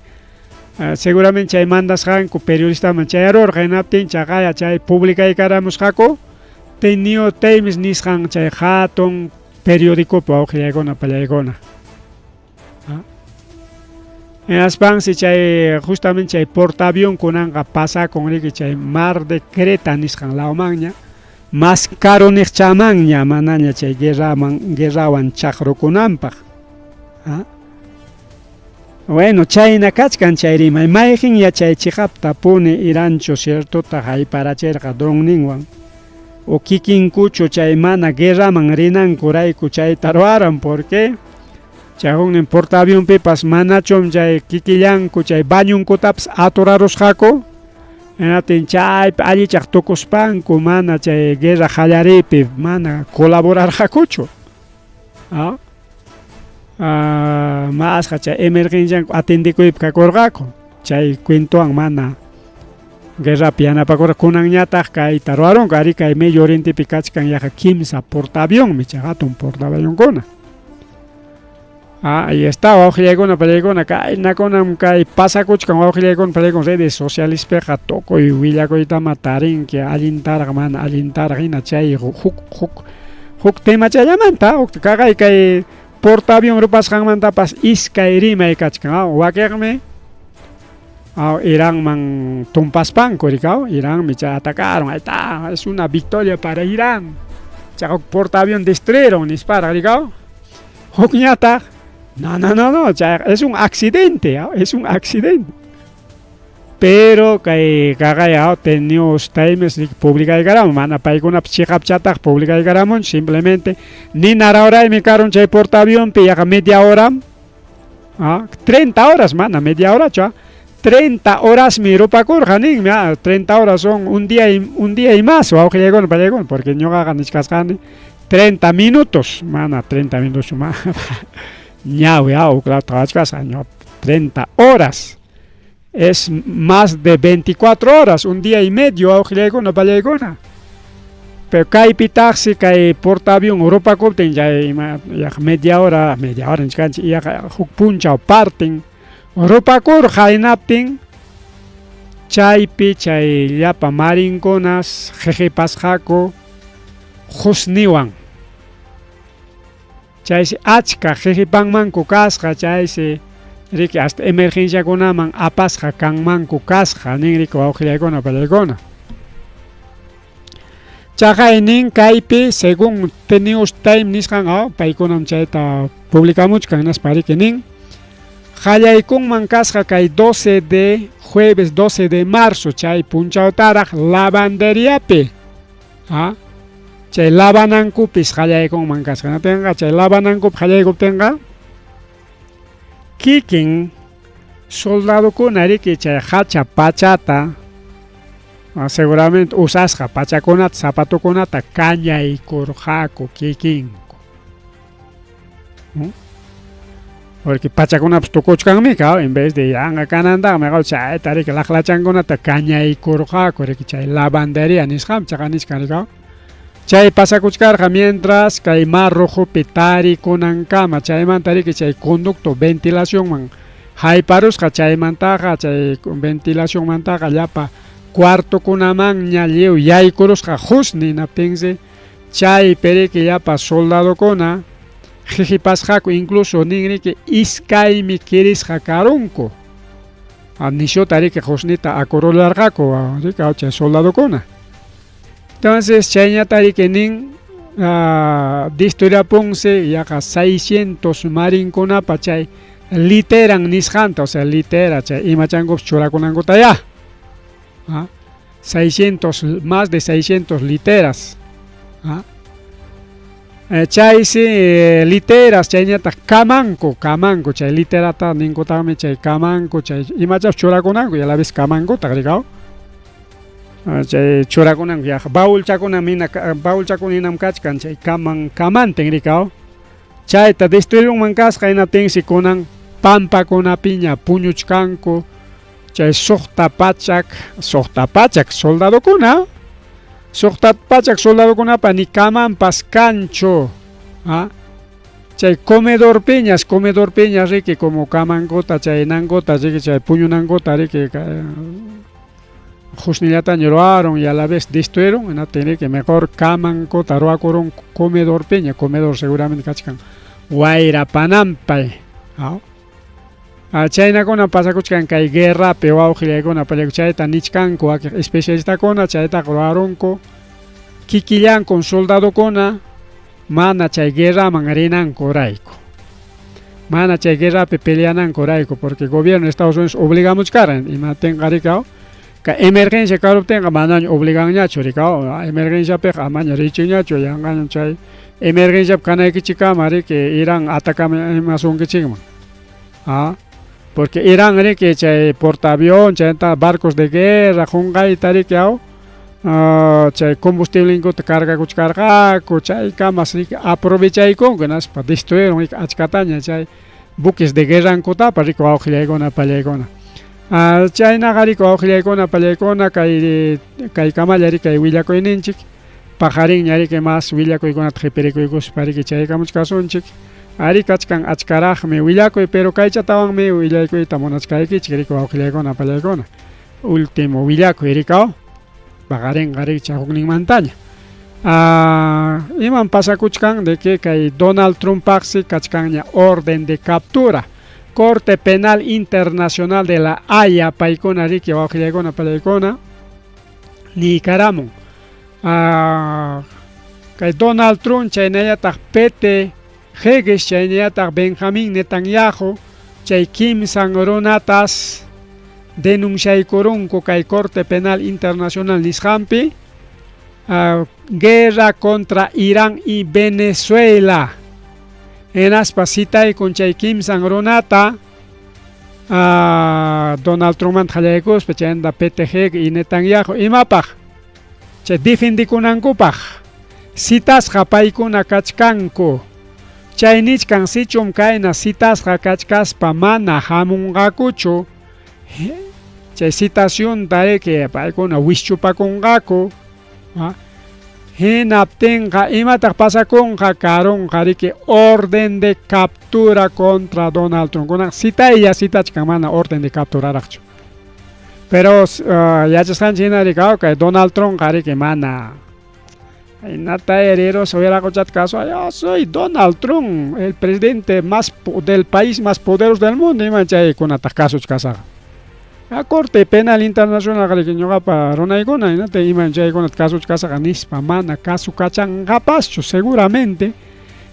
seguramente chay mandasqanku periodistaman chayarurqa hinaptin chaqaya chay publicaykaramusqaku The New York Times nisqan chay hatun periodicopi wawqillaykuna pallaykuna. Hinaspansi chay justamente chay portaavion kunanqa pasakun riki chay mar de Creta nisqan lawmanña mas karuniqchamanña manaña chay guerrawan chaqrukunanpaq. Bueno, chayna kachkan chay rimay mayqin yachay chiqaptapuni Iranchu ciertota hayparachirqa dronninwan o kikinkuchu chay mana guerraman rinankurayku chayta ruwaran porque chay huknin portaavionpipas manachum chay kikillanku chay bañunkutapas aturarusqaku hinaptin chaypi allichaq tukuspanku mana chay guerra qallariypi mana colaborarqakuchu. Masqa chay emergencianku atendikuypi kakurqaku chay cuentowan mana guerrapi yanapakurqa kunanñataq kayta ruwarunku ari kay Medio Orientepi kachkan yaqa 3 portaavionmi chay hatun portaavionkuna. Ahí está wawqillaykuna pallaykuna kaynakunam kay pasakuchkan wawqillaykuna pallaykuna redes socialespiqa tukuy willakuytama tarinki allintaraq mana allintaraq hina chay huk temachallamanta huk kaqay kay portaavión rupasqanmantapas iskay rimay kachkan. Wakiqmi Iranman tumpaspanku rikaw, Iranmi chay atacaron, ahí está, es una victoria para Irán. Chay portaavión destruyeron nisparaq rikaw. Hukñataq, no, no, no, no, chay es un accidente, es un accidente. Pero kay kaqay The News Times publicaykaramun, mana paykunapas chiqapchataq publicaykaramun, simplemente nina rawraymi karun chay portaavionpi yaqa media hora, 30 horas mana media horachu, 30 horasmi rupakurqa ninmi, 30 horas son un día y más, wawqillaykuna pallaykuna, porque ñuqaqa nichkasqani 30 minutos, mana 30 minutos ma ñawi uklata qhawachkasqa, 30 horas. Es más de 24 horas, un día y medio, wawqillaykuna pallaykuna. Pero kaypitaqsi kay portaavión rupakuptin chay yaqa media hora nichkanchik, yaqa huk punchaw partin rupakurqa. Hinaptin chaypi chay llapa marinkunas qhiqipasqaku qusniwan. Chaysi achka qhiqipanmanku kasqa, chaysi riki hasta emergenciakunaman apasqa kanmanku kasqa nin riki wawqillaykuna pallaykuna. Chaqay nin kaypi según The News Time nisqan, paykunam chayta publicamuchkan, hinaspa riki nin qallaykunman kasqa kay 12 de jueves 12 de marzo chay punchawtaraq lavanderiapi. Chay lavanankupis qallaykunman kasqa. Hinaptinqa chay lavanankupi qallaykuptinqa kikin soldadokuna riki chay hacha pachata seguramente usasqa pachakunata zapatokunata kañaykurqaku kikinku. Porque pachakunapas tukuchkanmi en vez de yanqa kanantaqmi chayta riki laqlachankunata kañaykurqaku riki chay lavandería nisqanpi chaqa nichkan rikaw. Chay pasakuchkarqa mientras kay Mar Rojopi tarikunankama, chaymanta riki chay conducto ventilacionman hayparusqa, chaymantaqa chay ventilacionmantaqa llapa cuartokunamanña lliw yaykurusqa qusni. Hinaptinsi chaypi riki llapa soldadokuna qhiqipasqaku, incluso nin riki iskaymi kirisqa karunku. Nishuta riki qusnita akurullarqaku riki chay soldadokuna. Entonces chayñata riki nin destruirapunsi yaqa 600 marinkunapa chay literan nisqanta, o sea litera chay imachankupas churakunankuta ya. 600, más de 600 literas. Chaysi literas chayñataq kamanku chay literata ninkutaqmi chay kamanku chay imachapas churakunanku y a la vez kamankutaq rikaw. Chay churakunanku yaqa baulchakuna mina baulchakuna hinam kachkan chay kaman kamantin rikaw. Chayta destruirunman kasqa. Hinaptinsi kunan pampakunapiña puñuchkanku chay 600 soldadokuna, 600 soldadokunapa ni kamanpas kanchu. Chay comedorpiñas riki como kamankuta chay nankuta riki chay puñunankuta riki qusnillataña ruwarun y a la vez destruyeron. Hinaptin riki mejor kamankuta ruwakurun comedorpiña, comedor seguramente kachkan wayra pananpay. Chaynakuna pasakuchkan kay guerrapi wawqillaykuna chayta nichkanku wakin especialistakuna, chaytaqa ruwarunku kikillankun soldadokuna mana chay guerraman rinankurayku, mana chay guerrapi peleanankurayku, porque gobierno de Estados Unidos obligamuchkaran. Imatinqa rikaw kay emergencia karuptinqa manaña obliganñachu rikaw, emergenciapiqa amaña richikñachu, yanqaña chay emergenciapi kanaykichikkama riki Irán atacamasunkichikman. Porque Irán riki chay portaavión chayta barcos de guerra qunqayta riki chay combustiblenkuta cargakuchkarqaku, chaykamas riki aprovechaykunku, hinaspa destruyeron riki achkataña chay buques de guerrankutapas riki wawqillaykuna pallaykuna. Chaynaqa riki wawqillaykuna pallaykuna kay kaykamalla riki kay willakuyninchik. Paqarinña riki mas willakuykunata qhipirikuykuspa riki chaykamuchkasunchik. Ari kachkan achkaraqmi willakuy, pero kaychatawanmi willaykuyta munachkaykichik riki wawqillaykuna pallaykuna. Último willakuy rikaw, paqarinqa riki chay hukninmantaña. Imam pasakuchkan de que kay Donald Trumpaqsi kachkanña orden de captura. Corte Penal Internacional de la Haya paykuna riki wawqillaykuna pallaykuna niykaramun. Kay Donald Trump chaynallataq Pete Heges chaynallataq Benjamín Netanyahu chay kimsan runatas denunciaykurunku kay Corte Penal Internacional nisqanpi guerra contra Irán y Venezuela. Hinaspa citaykun chay kimsan runata Donald Trumpmanta qallaykuspa chaymanta Pete Heges y Netanyahu imapaq chay defendikunankupaq citasqa paykuna kachkanku. Chay nichkan sichum kayna citasqa kachkaspa mana hamunqakuchu chay citacionta riki paykuna wischupakunqaku. Hinaptinqa imataq pasakunqa karunqa riki orden de captura contra Donald Trump. Kunan citaylla citachkan mana orden de capturaraqchu. Pero yachasqanchik hina riki kay Donald Trumpqa riki mana Hinata hereros hubiera caso, yo soy Donald Trump, el presidente más del país más poderoso del mundo, ima chaykunataq kasuchkasaqa. A Corte Penal Internacional riki ñuqapa runaykuna hinata ima chaykunata kasuchkasaqa nispa mana kasukachanqapaschu seguramente.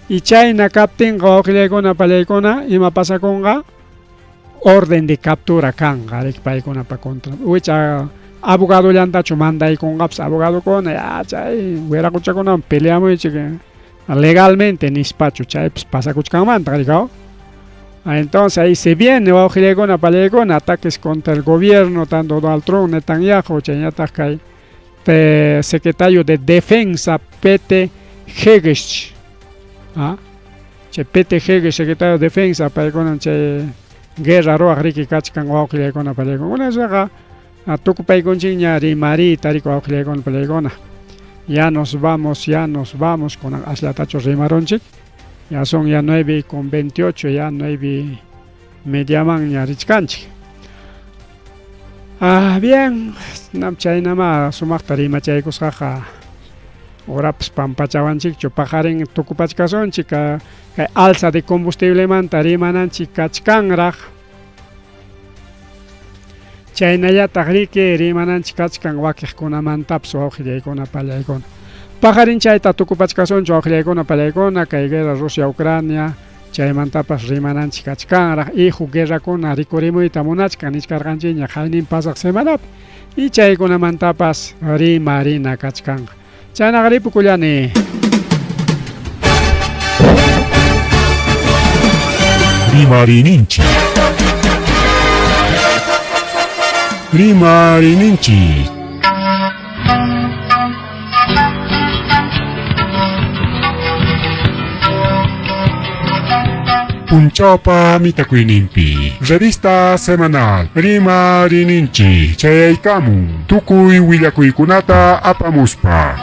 Y chayna kaptinqa wawqillaykuna pallaykuna ima pasakunqa orden de captura kanqa riki paykunapa contra. Wicha abogadollantachu mandaykunqapas abogadokuna ya chay wiraquchakunawan peleamuychik legalmente nispachu chaypas pasakuchkanmanta riki. Entonces ahí se viene wawqillaykuna pallaykuna ataques contra el gobierno tanto Donald Trump, Netanyahu chaynataq kay secretario de Defensa Pete Heges. Chay Pete Heges secretario de Defensa paykuna chay guerra ruwaq riki kachkan wawqillaykuna pallaykuna. Kunaqa tukupaykunchikña rimariyta riki wawqillaykuna pallaykuna. Ya nos vamos kunan asllatachu rimarunchik. Ya son ya 9:28, ya 9:30manña richkanchik. Bien, chaynama sumaqta rimachaykusqaqa horapas pampachawanchikchu paqarin tukupachkasunchik kay alza de combustiblemanta rimananchik kachkanraq. Chaynallataq riki rimananchik kachkan wakiqkunamantapas wawqillaykuna pallaykuna. Paqarin chayta tukupachkasunchik wawqillaykuna pallaykuna kay guerra Rusia Ucrania chaymantapas rimananchik kachkanraq hijo guerrakuna rikurimuyta munachkan nichkarqanchikña qaynin pasaq semanapi y chaykunamantapas rimarina kachkanqa. Chaynaqa ripukullani. Rimarininchik. Rimarininchik. Punchawpa mitakuyninpi. Revista semanal Rimarininchik chayaykamun tukuy willakuykunata apamuspa.